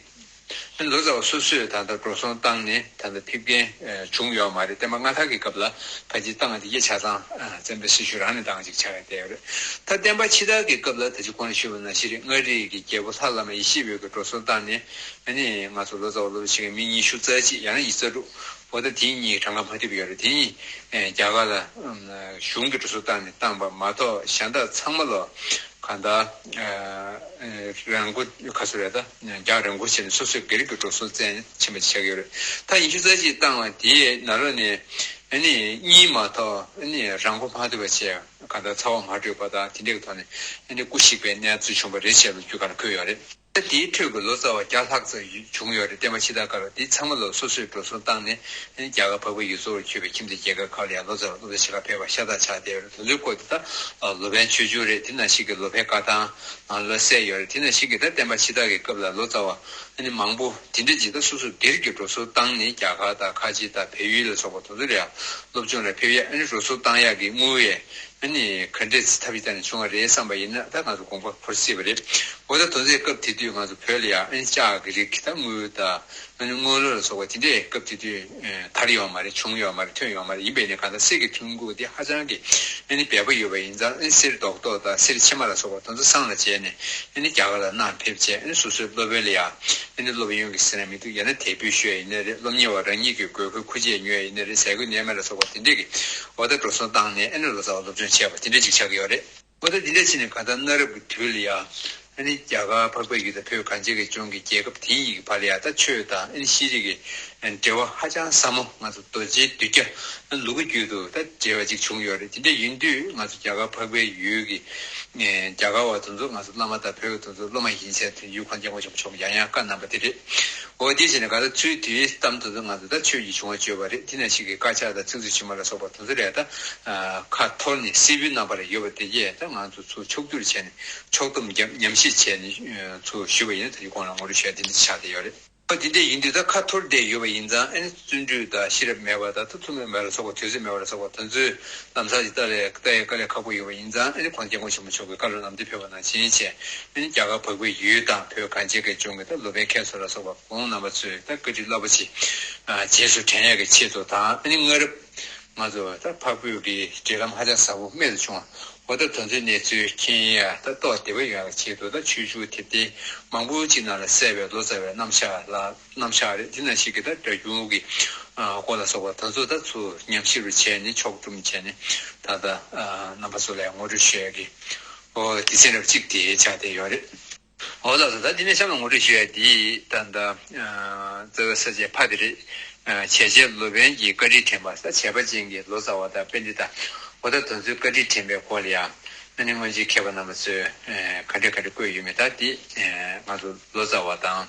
ལོ་ཙཱ་བ་སོ་སོས་ད་ལྟ་འགྲོ་སོང་བཏང་ནས་ད་ལྟ་ཕེབས་མཁན་བྱུང་ཡོད་མ་རེད། བསྟན་པ་སྔ་དར་གྱི་སྐབས་ལ་ཕལ་ཆེར་བཏང་བ་དེ་གའི་ཆ་ཚང་བཙན་པོའི་སྲིད་གཞུང་རང་ནས་བཏང་ཅིག་ཆགས་ཡོད་བསྡད་ཡོད་རེད། ད་བསྟན་པ་ཕྱི་དར་གྱི་སྐབས་ལ་ད་ཅི་གོང་ལ་ཞུས་པ་ནང་བཞིན་རེད། མངའ་རིས་ཀྱི་རྒྱལ་པོ་ལྷ་བླ་མ་ཡེ་ཤེས་འོད་ཀྱིས་འགྲོ་སོང་བཏང་ནས་ཨ་ནི་ང་ཚོ་ལོ་ཙཱ་བ་སློབ་ཕྲུག་བྱེད་མཁན་མི་ཉི་ཤུ་རྩ་གཅིག་ཡང་ན་ཉི་ཤུ་རྩ་དྲུག་འོ་ད་དེ་གཉིས་གྲངས་ཀ་མ་ཐེབས་ཡོད་རེད། དེ་གཉིས་རྒྱ་གར་ལ་གཞུང་གི་འགྲོ་སོང་བཏང་ནས་བཏང་པ་མ་གཏོགས་གཞན་དག་ཚང་མ་ལོ་གང་ལྟར་རང་མགོ་ག་ཚོད་རེད། ད་རྒྱག་རང་མགོ་བྱས་ནས་སོ་སོའི་སྒེར་གྱི་འགྲོ་སོང་བཙལ་ནས་ཕྱིན་པ་ཆགས་ཀྱི་ཡོད་རེད། ད་ཉི་ཤུ་རྩ་གཅིག་བཏང་བ་དེའི་ནང་ལོགས་ནས་ཨ་ནི་གཉིས་མ་གཏོགས་ཨ་ནི་རང་མགོ་མ་ཐོན་པ་བྱས་གང་ལྟར་ཚ་བ་མ་དྲོས་པ་དང་དེ་འདྲའི་ཐོག་ནས་ཨ་ནི་སྐུ་གཤེགས་པའི་གནས་ཚུལ་བྱུང་བ་རེད་ཅེས་ལོ་རྒྱུས་ཁག་ལ་འཁོད་ཡོད་རེད། དེའི་ཁྲོད་ཀྱི་ལོ་ཙཱ་བ་བརྒྱ་ལྷག་ཙམ་བྱུང་ཡོད་རེད། བསྟན་པ་ཕྱི་དར་སྐབས་ལ་དེ་ཚང་མ་ལ་སོ་སོས་འགྲོ་སོང་བཏང་ནས་རྒྱ་གར་འཕགས་པའི་ཡུལ་ཚོ་ལ་ཁྱབ་པའི་ཁྱིམ་མཚེས་རྒྱལ་ཁབ་ཁག་ལ་ཡང་ལོ་ཙཱ་བ་སློབ་གྲྭ་ཆེ་ཁག་ཕེབས་པ་ཤ་སྟག་ཆགས་བསྡད་ཡོད་རེད། དེ་ཚོའི་སྐོར་དེ་ད་ལོ་པཎ་ཆོས་འབྱུང་རེད། དེ་ནང་བཞིན་གྱི་ལོ་པཎ་བཀའ་ཐང་ནང་ལ་གསལ་ཡོད་རེད། དེ་ནང་བཞིན་གྱི་ད་བསྟན་པ་ཕྱི་དར་གྱི་སྐབས་ལ་ལོ་ཙཱ་བ་ཨ་ནི་མང་པོ་དེ་འདྲ་ཅིག་ད་སོ་སོ་སྒེར་གྱི་འགྲོ་སོང་བཏང་ནས་རྒྱ་གར་དང་ཁ་ཆེ་དང་བལ་ཡུལ་ལ་སོགས་པ་དེ་ཚོ་ལ་ཡང་སློབ་སྦྱོང་ལ་ཕེབས་ཡས་ཨ་ནི་འགྲོ་སོང་བཏང་ཡག་གི་དངུལ་ཡས་ཨ་ནི་ག་འདྲས་ཐབས་ཤེས་བཏོན་ནས་བྱུང་བ་རེད་བསམ་པ་ཡིན་ན་ད་ང་ཚོ་དགོངས་པ་འཁོར་སྲིད་པ་རེད། འོ་ད་དོན་ཚན་སྐབས་དེ་དུས་ང་ཚོ་བོད་ལ་ཡང་ཨ་ནི་ལྕགས་ཀྱི་རིགས་ཀྱི་ད་དངུལ་དང་ཨ་ནི་དངུལ་ལོར་ལ་སོགས་པ་དེ་འདྲས་སྐབས་དེ་དུས་དར་ཡོད་མ་རེད། བྱུང་ཡོད་མ་རེད། ཐོན་ཡོད་མ་རེད། ཡིན་པས་ནི་གང་ལྟར་གསེར་གྱི་ཐོན་ཁུངས་དེ་ཧ་ཅང་གི་ཨ་ནི་འབེལ་པོ་ཡོད་པ་ཡིན་ཙང་ཨ་ནི་གསེར་རྡོག་རྡོག་དང་གསེར་ཕྱེ་མ་ལ་སོགས་པ་དེ་ཚོ་བསང་ལ་བྱས་ནས་ཨ་ནི་རྒྱ་གར་ལ་གནང་ཕེབས་བྱས་ཨ་ནི་སོ་སོའི་སློབ་དཔོན་ལ་ཡང་ཨ་ནི་སློབ་ཡོན་གྱི་ཟེར་ན་མི་འདུག་ཡང་ན་དད་འབུལ་ཞུ་ཡ་ཡིན་ན་རེད། སློབ་གཉེར་བ་རང་ཉིད་ཀྱི་དགོས་མཁོའི་ཁུར་ཆས་ཉོ་ཡ་ཡིན་ན་རེད། ཟས་གོས་ནས་མེད་ལ་སོགས་པ་དེ་འདྲས་ཀྱི་འོ་ད་འགྲོ་སོང་བཏང་ནས་ཨ་ནི་ལོ་ཙཱ་བ་སློབ་སྦྱོང་བྱས་པ་དེ་འདྲས་ཅིག་ཆགས་ཀྱི་ཡོད་རེད། འོ་ད་འདི་འདྲ་བྱས་ནས་གང་ལྟར་གནའ་རབས་ཀྱི་དུས་ལ་ཡང་ཨ་ནི་རྒྱ་གར་འཕགས་པའི་ཡུལ་དང་བོད་གངས་ཅན་གྱི་ལྗོངས་ཀྱི་རྒྱལ་ཁབ་དེ་གཉིས་ཀྱི་བར་ལ་ཡང་ད་ཆོས་དང་ཨ་ནི་ཤེས་རིག་གི་འབྲེལ་བ་ཧ་ཅང་ཟབ་མོ་ང་ཚོ་རྡོ་རྗེའི་གདུལ་བྱ་ལོ་རྒྱུས་རྒྱུད་དུ་ད་འབྲེལ་བ་ཅིག་བྱུང་ཡོད་རེད། དེ་འདྲ་ཡིན་དུས་ང་ཚོ་རྒྱ་གར་འཕགས་པའི་ཡུལ་གྱི་རྒྱ་གར་བ་དེ་ཚོ་ང་ཚོ་བླ་མ་དང་བོད་ཀྱི་དེ་ཚོ་སློབ་མ་ཡིན་ཟེར་དུས་ཡུལ་ཁོང་སྐྱབས་མགོན་ཆེན་པོ་མཆོག་ཡང་ཡང་བཀའ་གནང་པ་དེ་རེད། འོ་དེ་བྱས་ནས་གང་ལྟར་ཚུལ་དེའི་གཏམ་དེ་ཚོ་ང་ཚོ་ད་ཆོས་ཀྱི་བྱུང་བ་བརྗོད་པ་རེད། དེ་ནང་བཞིན་གྱི་དཀར་ཆག་དང་ཚིག་མཛོད་ཕྱི་མ་ལ་སོགས་པ་དེ་ཚོ་རེད། ད་ཁ་འཐོར་ནས་སིལ་བུའི་རྣམ་པ་ལ་ཡོད་པ་དེ་གས་ད་ང་ཚོ་ཚུར་ཕྱོགས་བསྒྱུར་བྱས་ནས་ཕྱོགས་བསྡོམས་རྒྱབ་ཉམས་ཞིབ་བྱས་ནས་ཚུར་ཞུས་པ་ཡིན་ན་ད་ཡི་གོང་ལ་ངོ་སྤྲོད་ཞུ་ཡ་དེ་འདྲ་ཆགས་བསྡད་ཡོད་རེད། འདི་འདྲ་ཡིན་དུས་ད་ཁ་འཐོར་བསྡད་ཡོད་པ་ཡིན་ཙང་ཨ་ནི་བརྩོན་འགྲུས་དང་ཤེས་རབ་མེད་པ་དང་ད་ཐུགས་སྨོན་མེད་པ་ལ་སོགས་པ་དུས་ཚོད་མེད་པ་ལ་སོགས་པ་དེ་ཚོའི་ལམ་སང་ཅིག་ལྟ་ལས་ལྟ་ཡས་དཀའ་ལས་ཁག་པོ་ཡོད་པ་ཡིན་ཙང་ཨ་ནི་ཁོང་སྐྱབས་མགོན་ཆེན་པོ་མཆོག་གི་བཀའ་སློབ་ལམ་སྟོན་ཕེབས་པ་ནང་བཞིན་བྱས་ཨ་ནི་རྒྱ་གར་བལ་པོའི་ཡུལ་དང་བོད་གངས་ཅན་གྱི་ལྗོངས་ཀྱི་ད་ལོ་པཎ་མཁན་ཚོ་ལ་སོགས་པ་ཁོང་རྣམ་པ་ཚོས་ད་བཀའ་དྲིན་རླབས་པོ་ཆེ་རྗེས་སུ་དྲན་ཡས་ཀྱི་ཆེད་དུ་དང་ཨ་ནི་སྔ་རབས་ང་ཚོ་ད་འཕགས་བོད་ཀྱི་འབྲེལ་ལམ་ཧ་ཅང་ཟབ་པོ་རྨད་དུ་བྱུང་བ། འོ་ད་དོན་ཚན་གནས་ཚུལ་མཁྱེན་ཡ་ད་རྟོགས་བདེ་པོ་ཡོང་ཡ་ཆེད་དུ་ད་ཆོས་བརྒྱུད་དེབ་ཐེར་མང་པོ་ཅིག་ནང་ལ་གསལ་བའི་ལོ་ཙཱ་བའི་རྣམ་གཞག་ལ་རྣམ་གཞག་རེད། དེ་ནང་བཞིན་གྱི་ད་སྒྲ་སྒྱུར་གྱི་སྐོར་ལ་སོགས་པ་ད་ཚོ་ད་ཚུར་ཉམས་ཞིབ་རུ་བྱས་ནས་ཕྱོགས་བསྒྲིམས་བྱས་ནས་ད་ལྟ་རྣམ་པ་ཚོ་ལ་ངོ་སྤྲོད་ཞུ་ཡ་གི་འོ་སྡེ་ཚན་རབ་གཅིག་དེ་ཆགས་བསྡད་ཡོད་རེད། འོ་ལགས་སོ། ད་འདི་ནས་གཤམ་ལ་ངོ་སྤྲོད་ཞུ་ཡ་དེ་ད་ལྟ་རྩ་བའི་ས་བཅད་ཕ་དེ་རེད། བྱས་རྗེས་ལོ་པཎ་གྱི་བཀའ་དྲིན་དྲན་པ་ད་བྱས་པ་ཅན་གྱི་ལོ་ཙཱ་བ་དང་པཎྜི་ཏ་འོ་ད་དེ་ཚོའི་བཀའ་དྲིན་དྲན་པའི་སྐོར་ལ་ཡང་ཨ་ནི་སྔོན་ཆད་མཁས་པ་རྣམ་པ་ཚོས་ག་འདྲ་ག་འདྲ་བཀོད་ཡོད་མེད་ད་དེ་ང་ཚོ་ལོ་ཙཱ་བ་དང་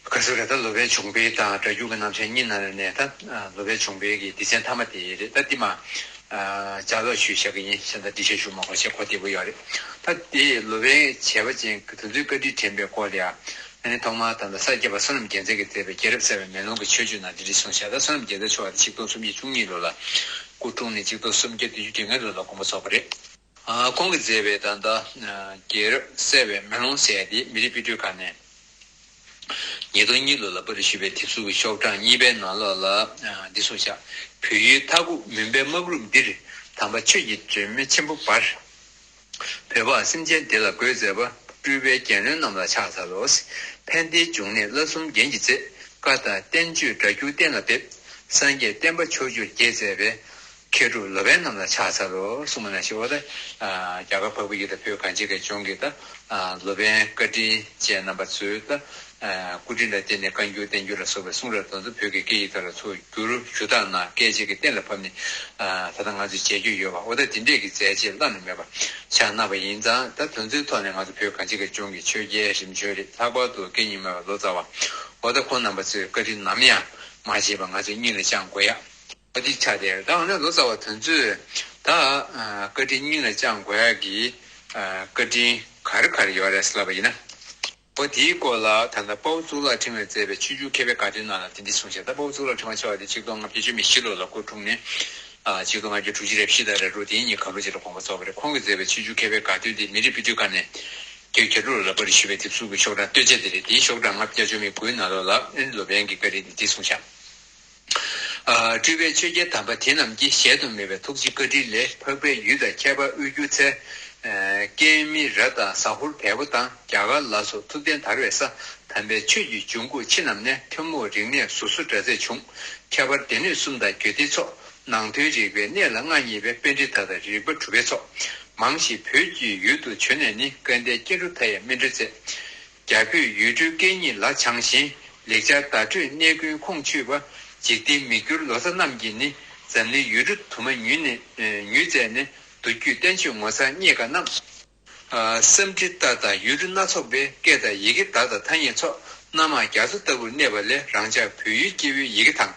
ག་ཚོད་རེད་ད་ལོ་པཎ་བྱུང་འཕེལ་དང་སྒྲ་སྒྱུར་གྱི་རྣམ་གཞག་གཉིས་ནང་ལ་ནས་ད་ལོ་པཎ་བྱུང་འཕེལ་གྱི་སྡེ་ཚན་མཐའ་མ་དེ་རེད། ད་དེ་མ་ལྗགས་ཀློག་ཞུས་བཞག་གི་ཡིན། གཞན་དག་འགྲེལ་བཤད་ཞུ་མ་དགོས་ཤེས་གོ་བདེ་པོ་ཡོད་རེད། ད་དེ་ལོ་པཎ་བྱས་པ་ཅན་གྱི་དེ་ཚོའི་བཀའ་དྲིན་དྲན་པའི་སྐོར་ལ་ཡང་ཨ་ནི་ཐོག་མར་ད་ལྟ་ས་སྐྱ་པ་བསོད་ནམས་རྒྱལ་མཚན་གྱིས་མཛད་པའི་རྒྱལ་རབས་གསལ་བའི་མེ་ལོང་གི་མཆོད་བརྗོད་ནང་འདི་འདྲ་གསུངས་བཞག་ད་བསོད་ནམས་རྒྱལ་མཚན་མཆོག་དེ་ཆིག་སྟོང་སུམ་བརྒྱ་བཅུ་གཉིས་ལོ་ལ་སྐུ་འཁྲུངས་ནས་ཆིག་སྟོང་སུམ་བརྒྱ་བདུན་ཅུ་དོན་ལྔ་ལོ་ལ་དགོངས་པ་རྫོགས་པ་རེད། ཁོང་གིས་མཛད་པའི་ད་ལྟ་རྒྱལ་རབས་གསལ་བའི་མེ་ལོང་ཟེར་ཡ་དེ་མི་རིགས་དཔེ་སྐྲུན་ཁང་ནས། ཉིས་སྟོང་གཉིས་ལོ་ལ་པར་ཞུས་པའི་དེབ་གཟུགས་ཀྱི་ཤོག་གྲངས་གཉིས་པའི་ནང་ལོགས་ལ་འདི་གསུངས་བཞག་བོད་ཡུལ་མཐའ་འཁོབ་མུན་པའི་སྨག་རུམ་འདིར། དམ་པ་ཆོས་ཀྱི་སྒྲོན་མེ་ཆེན་པོ་འབར། བོད་འཕགས་སེམས་ཅན་འདི་ལ་འགོད་མཛད་པ། སྤྲུལ་པའི་རྒྱལ་བློན་རྣམས་ལ་ཕྱག་འཚལ་ལོ། ཕན་བདེའི་འབྱུང་གནས་བསླབ་གསུམ་རྒྱན་གྱིས་མཛེས། བཀའ་དང་བསྟན་བཅོས་སྒྲ་སྒྱུར་གཏན་ལ་འབེབས། སངས་རྒྱས་བསྟན་པ་ཕྱོགས་བཅུར་རྒྱས་མཛད་པའི། མཁས་གྲུབ་ལོ་པཎ་རྣམས་ལ་ཕྱག་འཚལ་ལོ་གསུངས་པ་ནང་བཞིན་འོ་ད་རྒྱ་གར་འཕགས་པའི་ཡུལ་དང་བོད་གངས་ཅན་གྱི་ལྗོངས་ཀྱི་ད་ལོ་པཎ་བཀའ་དྲིན་ཅན་རྣམ་པ་ཚོའི་ད་སྐུ་དྲིན་ལ་བརྟེན་ནས་བཀའ་འགྱུར་བསྟན་འགྱུར་ལ་སོགས་པའི་གསུང་རབ་དེ་ཚོ་བོད་ཀྱི་སྐད་ཡིག་ཐོག་ལ་ཚུར་བསྒྱུར་ཞུ་དག་གནང་སྐད་ཆ་གི་གཏན་ལ་ཕབ་ནས་ད་ལྟ་ང་ཚོས་མཇལ་རྒྱུ་ཡོད་པ་འོ་ད་དེ་འདྲས་ཀྱི་མཛད་རྗེས་བླ་ན་མེད་པ་ཕྱག་གནང་བ་ཡིན་ཙང་ད་དེ་ཚོའི་ཐོག་ནས་ང་ཚོ་བོད་གངས་ཅན་གྱི་ལྗོངས་ཀྱི་ཆོས་རྒྱལ་རིམ་བྱོན་རེད། ལྷག་པར་དུ་སྐད་གཉིས་སྨྲ་བའི་ལོ་ཙཱ་བ་འོ་ད་ཁོང་རྣམ་པ་ཚོའི་བཀའ་དྲིན་ནམ་ཡང་མ་བརྗེད་པ་ང་ཚོས་སྙིང་ལ་བཅངས་དགོས་ཡ། ཨ་ཏི་ཆ་དེར་ད་འོ་ན་ལོ་ཙཱ་བ་དེ་ཚོས་ད་བཀའ་དྲིན་སྙིང་ལ་བཅངས་དགོས་ཡག་གི་བཀའ་དྲིན་ག་རེ་ག་རེ་ཡོད་རེད་ཟེར་ལབ་པ་ཡིན་ན། འོ་དེའི་སྐོར་ལ་ད་ལྟ་དཔའ་བོ་གཙུག་ལག་ཕྲེང་བས་མཛད་པའི་ཆོས་འབྱུང་མཁས་པའི་དགའ་སྟོན་ནང་ལ་དེ་འདྲ་གསུངས་ཤག་ད་དཔའ་བོ་གཙུག་ལག་ཕྲེང་བ་མཆོག་དེ་ཆིག་སྟོང་ལྔ་བརྒྱ་བཅུ་མེད་བཞི་ལོ་ལ་སྐུ་འཁྲུངས་ནས་ཆིག་སྟོང་ལྔ་བརྒྱ་དྲུག་ཅུ་རེ་བཞི་དང་རེ་དྲུག་དེའི་ཉིན་གང་རུ་ཅིག་ལ་དགོངས་པ་རྫོགས་པ་རེད། ཁོང་གིས་མཛད་པའི་ཆོས་འབྱུང་མཁས་པའི་དགའ་སྟོན་དེ་མི་རིགས་དཔེ་སྐྲུན་ཁང་ནས་བརྒྱད་ཅུ་གྱ་དྲུག་ལོ་ལ་པར་ཞུས་པའི་དེབ་གཟུགས་ཀྱི་ཤོག་གྲངས་བསྟོད་ཆ་དེ་རེད། དེའི་ཤོག་གྲངས་ལྔ་བརྒྱ་བཅུ་མེད་དགུའི་ནང་ལོགས་ལ་ཨེ་ནི་ལོ་པཎ་གྱི་བཀའ་དྲིན་དེ་འདི་གསུངས་ཤག་སྤྲུལ་པའི་ཆོས་རྒྱལ་དམ་པ་དེ་རྣམས་ཀྱི་གཞལ་དུ་མེད་པའི་ཐུགས་རྗེ་བཀའ་དྲིན་ལས་འཕགས་པའི་ཡུལ་དང་ཁྱད་པར་དབུས་འགྱུར་ཚལ། ཀེ་མི་ར་དང་ཟ་ཧོར་བལ་པོ་དང་རྒྱ་གར་ལ་སོགས་ཐུབ་བསྟན་དར་བའི་ས། དམ་པའི་ཆོས་ཀྱི་འབྱུང་ཁུངས་ཕྱི་རྣམས་ནས། ཐུན་མོང་རིག་གནས་གཟུགས་སོགས་སྒྲ་ཚད་བྱུང་། ཁྱད་པར་སྡེ་སྣོད་གསུམ་དང་རྒྱུད་སྡེ་ཚོགས། ནང་དོན་རིག་པའི་གནས་ལ་མངའ་བརྙེས་པའི་པཎྜི་ཏ་དང་རིག་པ་གྲུབ་པའི་ཚོགས། མང་ཞིག་བོད་ཀྱི་ཡུལ་དུ་བྱོན་ནས་ནི། སྐལ་ལྡན་སྐྱེ་འགྲོ་མཐའ་ཡས་སྨིན་གྲོལ་མཛད། རྒྱ་བོད་ཡུལ་གྲུའི་སྐད་གཉིས་ལ་སྦྱངས་ཤིང་། ལེགས་སྦྱར་བརྡ་སྤྲོད་གནས་ཀུན་ཁོང་ཆུད་པ། འཇིག་རྟེན་མི་འགྱུར་ལོ་ཙཱ་རྣམས་ཀྱིས་ནི། འཛམ་གླིང་ཡུལ་གྲུ་དུ་མ་ཉུལ་ནས་ཉུལ་མཛད་ནས། མདོ་རྒྱུད་བསྟན་བཅོས་ངོ་མཚར་རྙེད་དཀའ་རྣམས། སཾ་སྐྲྀ་ཏ་དང་ཡུལ་གྲུ་སྣ་ཚོགས་པའི་སྐད་དང་ཡི་གེ་བརྡ་དང་ཐ་སྙད་ཚོགས། སྣ་མང་རྒྱ་མཚོ་ལྟ་བུར་གནས་པ་ལས། རང་ཅག་བོད་ཡུལ་སྐྱེ་བོའི་ཡི་གེ་དང་།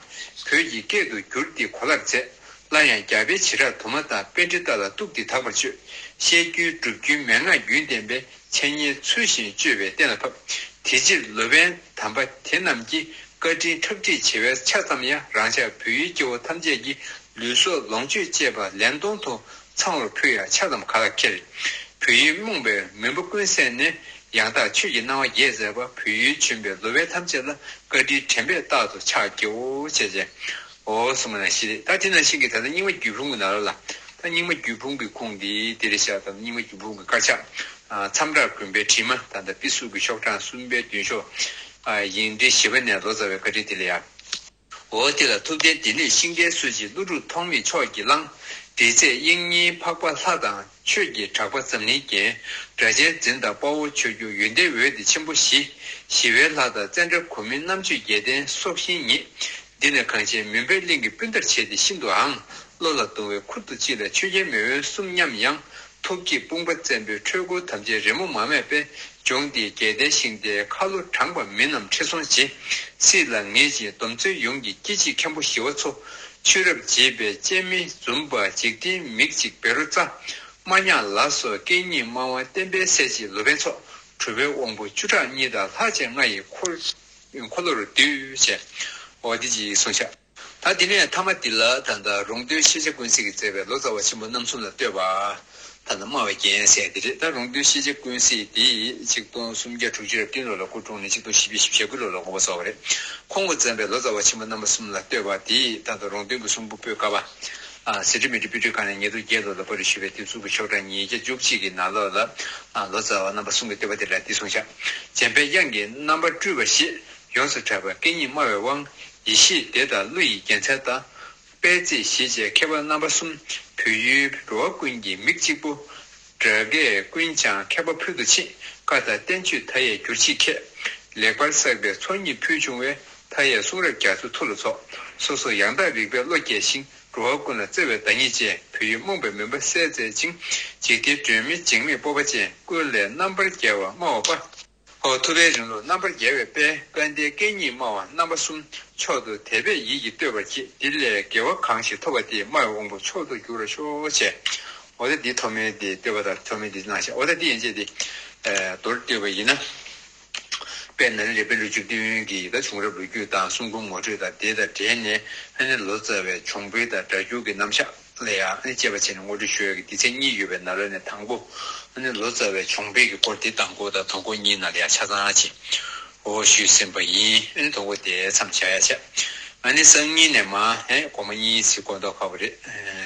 བོད་ཀྱི་སྐད་དུ་བསྒྱུར་ཏེ་གོ་སླར་མཛད། སླར་ཡང་རྒྱ་བལ་བྱེ་བྲག་དུ་མ་དང་པཎྜི་ཏ་ལ་གཏུགས་ཏེ་དག་པར་སྤྱོད། བཤད་རྒྱུན་སྒྲུབ་རྒྱུན་མན་ངག་རྒྱུན་བསྟན་པའི། འཆད་ཉན་ཚུལ་བཞིན་སྤྱོད་པས་གཏན་ལ་ཕབ། དེ་ཕྱིར་ལོ་པཎ་དམ་པ་དེ་རྣམས་ཀྱི། བཀའ་དྲིན་ཁྲག་ཁྲིག་ཆེ་བའི་ཆ་ཙམ་ཡང་། རང་ཅག་བོད་ཡུལ་སྐྱེ་བོ་ཐམས་ཅད་ཀྱི། ལུས་སྲོག་ལོངས་སྤྱོད་བཅས་པ་ལན་སྟོང་དུ། ཚང་བར་ཕུལ་ཡང་ཆ་ཙམ་ག་ལ་འཁྱེར། བོད་ཡུལ་རྨོངས་པའི་མུན་པ་ཀུན་སེལ་ནས། ཡང་དག་ཆོས་ཀྱི་སྣང་བ་རྒྱས་མཛད་པ། བོད་ཡུལ་བྱོན་པའི་ལོ་པཎ་ཐམས་ཅད་ལ། བཀའ་དྲིན་དྲན་པས་རྟག་ཏུ་ཕྱག་བགྱིའོ། ཞེས་བྱས། འོ་གསུངས་པ་ནང་བཞིན་རེད། ད་དེ་ནང་བཞིན་གྱི་ད་ལྟ་རྙིང་མ་བརྒྱུད་འཕྲིན་གྱི་ནང་ལོགས་ལ། ད་རྙིང་མ་བརྒྱུད་འཕྲིན་གྱི་ཁུངས་འདི་འདི་རེད་ཤག་ད་རྙིང་མ་བརྒྱུད་འཕྲིན་གྱི་དཀར་ཆག་མཚམས་བྲག་དགོན་པའི་བྲིས་མ་ད་ལྟ་པི་སུ་གི་ཤོག་གྲངས་གསུམ་པའི་མདུན་ཤོག་ཡིག་འབྲེལ་བཞི་པ་ནས་ལོ་ཙཱ་བའི་བཀའ་དྲིན་དེ་ལ་ཡ། འོ་དེ་ལ་ཐུབ་བསྟན་སྡེ་སྣོད་ཤིང་རྟའི་སྲོལ་འབྱེད་ཀླུ་སྒྲུབ་ཐོགས་མེད་ཕྱོགས་ཀྱིས་བླངས། འབྲེལ་ཚད་དབྱིག་གཉེན་འཕགས་པ་ལྷ་དང་། ཆོས་ཀྱི་གྲགས་པ་འཛམ་གླིང་རྒྱན། སྒྲ་གཅན་འཛིན་དང་དཔའ་བོ་ཆོས་སྐྱོང་། ཡོན་ཏན་འོད་ཟེར་ཆེན་པོ་བཞི། ཞི་བའི་ལྷ་དང་ཙནྡྲ་གོ་མིན་རྣམ་དཔྱོད་རྒྱལ་ལྡན་སྲོག་ཤིང་ཉིད། འདི་ནི་གངས་ཅན་མུན་པའི་གླིང་གི་སྤུན་ཟླར་བྱས་ཏེ་ཤིན་ཏུའང་། བློ་ལ་གདུང་བའི་ཁུར་དུ་ལྕི་ལ་ཆོས་རྒྱལ་མེས་དབོན་གསུམ་མཉམ་ཡང་། ཐུགས་བསྐྱེད་དཔུང་པ་བཙན་པོས་འཕྲུལ་འཁོར་དམ་ཅན་རེ་མོ་མ་སྨད་པའི། ལྗོངས་འདིའི་རྒྱལ་བསྟན་ཤིང་རྟའི་ཁ་ལོ་བགྲངས་པ་མི་རྣམས་ཁྲི་སྲོང་རྗེ། སྲིད་ལ་ངེས་ཅིང་སྡོམ་བརྩོན་ཡོངས་ཀྱི་སྐྱེ་འཆི་མཁན་པོ་ཞི་བ་འཚོ། ཆོས་རབ་འབྱེད་པའི་སྤྱན་མི་འཛུམ་པ་འཇིག་རྟེན་མིག་གཅིག་བཻ་རོ་ཙ། རྨ་ཉག་ལ་སོགས་སྐད་གཉིས་སྨྲ་བ་བསྟན་པའི་གསལ་བྱེད་ལོ་པཎ་ཚོགས། གྲུབ་པའི་དབང་པོ་བཅུ་ཕྲག་གཉིས་དང་ལྷག་བཅས་ལྔ་ཡི་འཁོར། འཁོར་ལོ་རུ་འདུས་བྱས། འོ་དེ་ཅིག་གསུངས་ཤག་ད་དེ་ནས་ཐ་མ་འདི་ལ་ད་ལྟ་རོང་སྟོན་ཤེས་བྱ་ཀུན་གཟིགས་ཀྱིས་མཛད་པའི་ལོ་ཙཱ་བ་ཆེན་པོ་རྣམ་གསུམ་ལ་བསྟོད་པ། ད་ལྟ་སྨྲ་བའི་རྒྱན་ཟེར་དེ་རེད། ད་རོང་སྟོན་ཤེས་བྱ་ཀུན་གཟིགས་འདི་ཆིག་སྟོང་སུམ་བརྒྱ་དྲུག་ཅུ་རེ་བདུན་ལོ་ལ་སྐུ་འཁྲུངས་ནས་ཆིག་སྟོང་བཞི་བརྒྱ་བཞི་བཅུ་ཞེ་དགུ་ལོ་ལ་དགོངས་པ་རྫོགས་པ་རེད། ཁོང་གིས་མཛད་པའི་ལོ་ཙཱ་བ་ཆེན་པོ་རྣམ་པ་གསུམ་ལ་བསྟོད་པ་འདི་ད་ལྟ་རོང་སྟོན་གྱི་གསུང་འབུམ་པོད་ཀ་པ། ཟེར་ཁྲི་མི་ཁྲི་པོད་ཁྲི་གང་ནས་ཉེར་དྲུག་བརྒྱད་ལོ་ལ་པར་ཞུས་པའི་དེབ་གཟུགས་ཀྱི་ཤོག་གྲངས་ཉིས་བརྒྱ་བཅུ་གཅིག་གི་ནང་ལོགས་ལ། ལོ་ཙཱ་བ་རྣམ་པ་གསུམ་གྱི་བསྟོད་པ་དེ་ལ་འདི་གསུངས་ཤག་འཇམ་དཔལ་དབྱངས་ཀྱི་རྣམ་པར་སྤྲུལ་པ་བཞི། ཡོངས་སུ་གྲགས་པའི་སྐད་གཉིས་སྨྲ་བའི་དབང་། ཡེ་ཤེས་སྡེ་དང་ཀླུ་ཡི་རྒྱལ་མཚན་དང་། དཔལ་བརྩེགས་ཞེས་བྱའི་མཁས་པ་རྣམ་པ་གསུམ། བོད་ཡུལ་འགྲོ་བ་ཀུན་གྱི་མིག་གཅིག་པུ། སྒྲ་སྐད་ཀུན་ཀྱང་མཁས་པ་ཕུལ་དུ་ཕྱིན། བཀའ་དང་བསྟན་བཅོས་མཐའ་ཡས་གྱུར་ཅིག་མཁས། ལེགས་པར་བསགས་པའི་ཚོགས་གཉིས་ཕུལ་བྱུང་བས། མཐའ་ཡས་གསུང་རབ་རྒྱ་མཚོའི་མཐུ་ལ་ཕྱོགས། སོ་སོ་ཡང་དག་རིག་པའི་བློ་རྒྱས་ཤིང་། འགྲོ་བ་ཀུན་ལ་བརྩེ་བའི་བདག་ཉིད་ཅན། བོད་ཡུལ་རྨོངས་པའི་མུན་པ་སེལ་མཛད་ཅིང་། འཇིག་རྟེན་སྒྲོན་མེ་འཇིགས་མེད་སྤོབས་པ་ཅན། ཀུན་ལས་རྣམ་པར་རྒྱལ་བ་སྨྲ་བ་པ། ཨོ་ཐུབ་པའི་རིང་ལུགས་རྣམ་པར་རྒྱལ་བའི་དཔལ། དཔལ་ལྡན་སྐད་གཉིས་སྨྲ་བ་རྣམ་པ་གསུམ། མཆོག་ཏུ་དད་པས་ཡིད་ཀྱིས་བསྟོད་པར་བགྱི། འདི་ལས་དགེ་བ་གང་ཞིག་ཐོབ་པ་དེས། སྨྲ་བའི་དབང་པོ་མཆོག་ཏུ་འགྱུར་བར་ཤོག་ཅེས། འོ་ད་འདི་ཐོག་མའི་འདི་བསྟོད་པ་དང་ཐོག་མའི་འདི་གནང་ཤག་འོ་ད་འདི་ཡན་ཆད་འདི་མདོར་བསྡུས་པ་ཡིན་ན། དཔལ་ནཱ་ལེནྡྲའི་དཔལ་སྤྲུལ་བཅུ་བདུན་གྱི་ད་བྱུང་རབས་ལོ་རྒྱུས་དང་གསུང་འབུམ་ངོ་སྤྲོད་དང་དེ་དང་འབྲེལ་ནས་ཨ་ནི་ལོ་ཙཱ་བའི་བྱུང་འཕེལ་དང་སྒྲ་སྒྱུར་གྱི་རྣམ་གཞག་ལ་ཡང་ཨ་ནི་དཔྱད་པ་བྱས་ནས་ངོ་སྤྲོད་ཞུ་ཡག་གི་སྡེ་ཚན་གཉིས་ཡོད་པའི་ནང་ལོགས་ནས་དང་པོ་ཨ་ནི་ལོ་ཙཱ་བའི་བྱུང་འཕེལ་གྱི་སྐོར་དེ་དང་པོ་དང་དང་པོ་གཉིས་ནང་ལ་ཡང་ཆ་ཚང་ཅིག་འོ་ཞུས་ཟིན་པ་ཡིན། ཨ་ནི་དང་པོ་དེ་མཚམས་བཞག་ཡག་བྱས། ཨ་ནི་སང་ཉིན་ནས་མ་ཨེ་སྒོར་མོ་གཉིས་ཟེར་དགོས་མདོག་ཁ་པོ་རེད།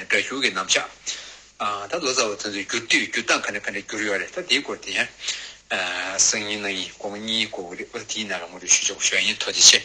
སྒྲ་སྒྱུར་གྱི་རྣམ་གཞག་ཨ་ད་ལོ་ཙཱ་བ་དེ་ཚོའི་བསྒྱུར་དུས་བསྒྱུར་སྟངས་ག་ནས་ག་འདྲ་བསྒྱུར་ཡོད་རེད། ད་དེའི་སྐོར་དེ་ཡང་སང་ཉིན་གནངས་ཉིན་སྒོར་མོ་གཉིས་དགོས་ཀྱི་རེད། འོ་དེའི་ནང་ལ་ངོ་སྤྲོད་ཞུ་ཆོག་ཞུ་ཡག་ཡིན། ཐུགས་རྗེ་ཆེ།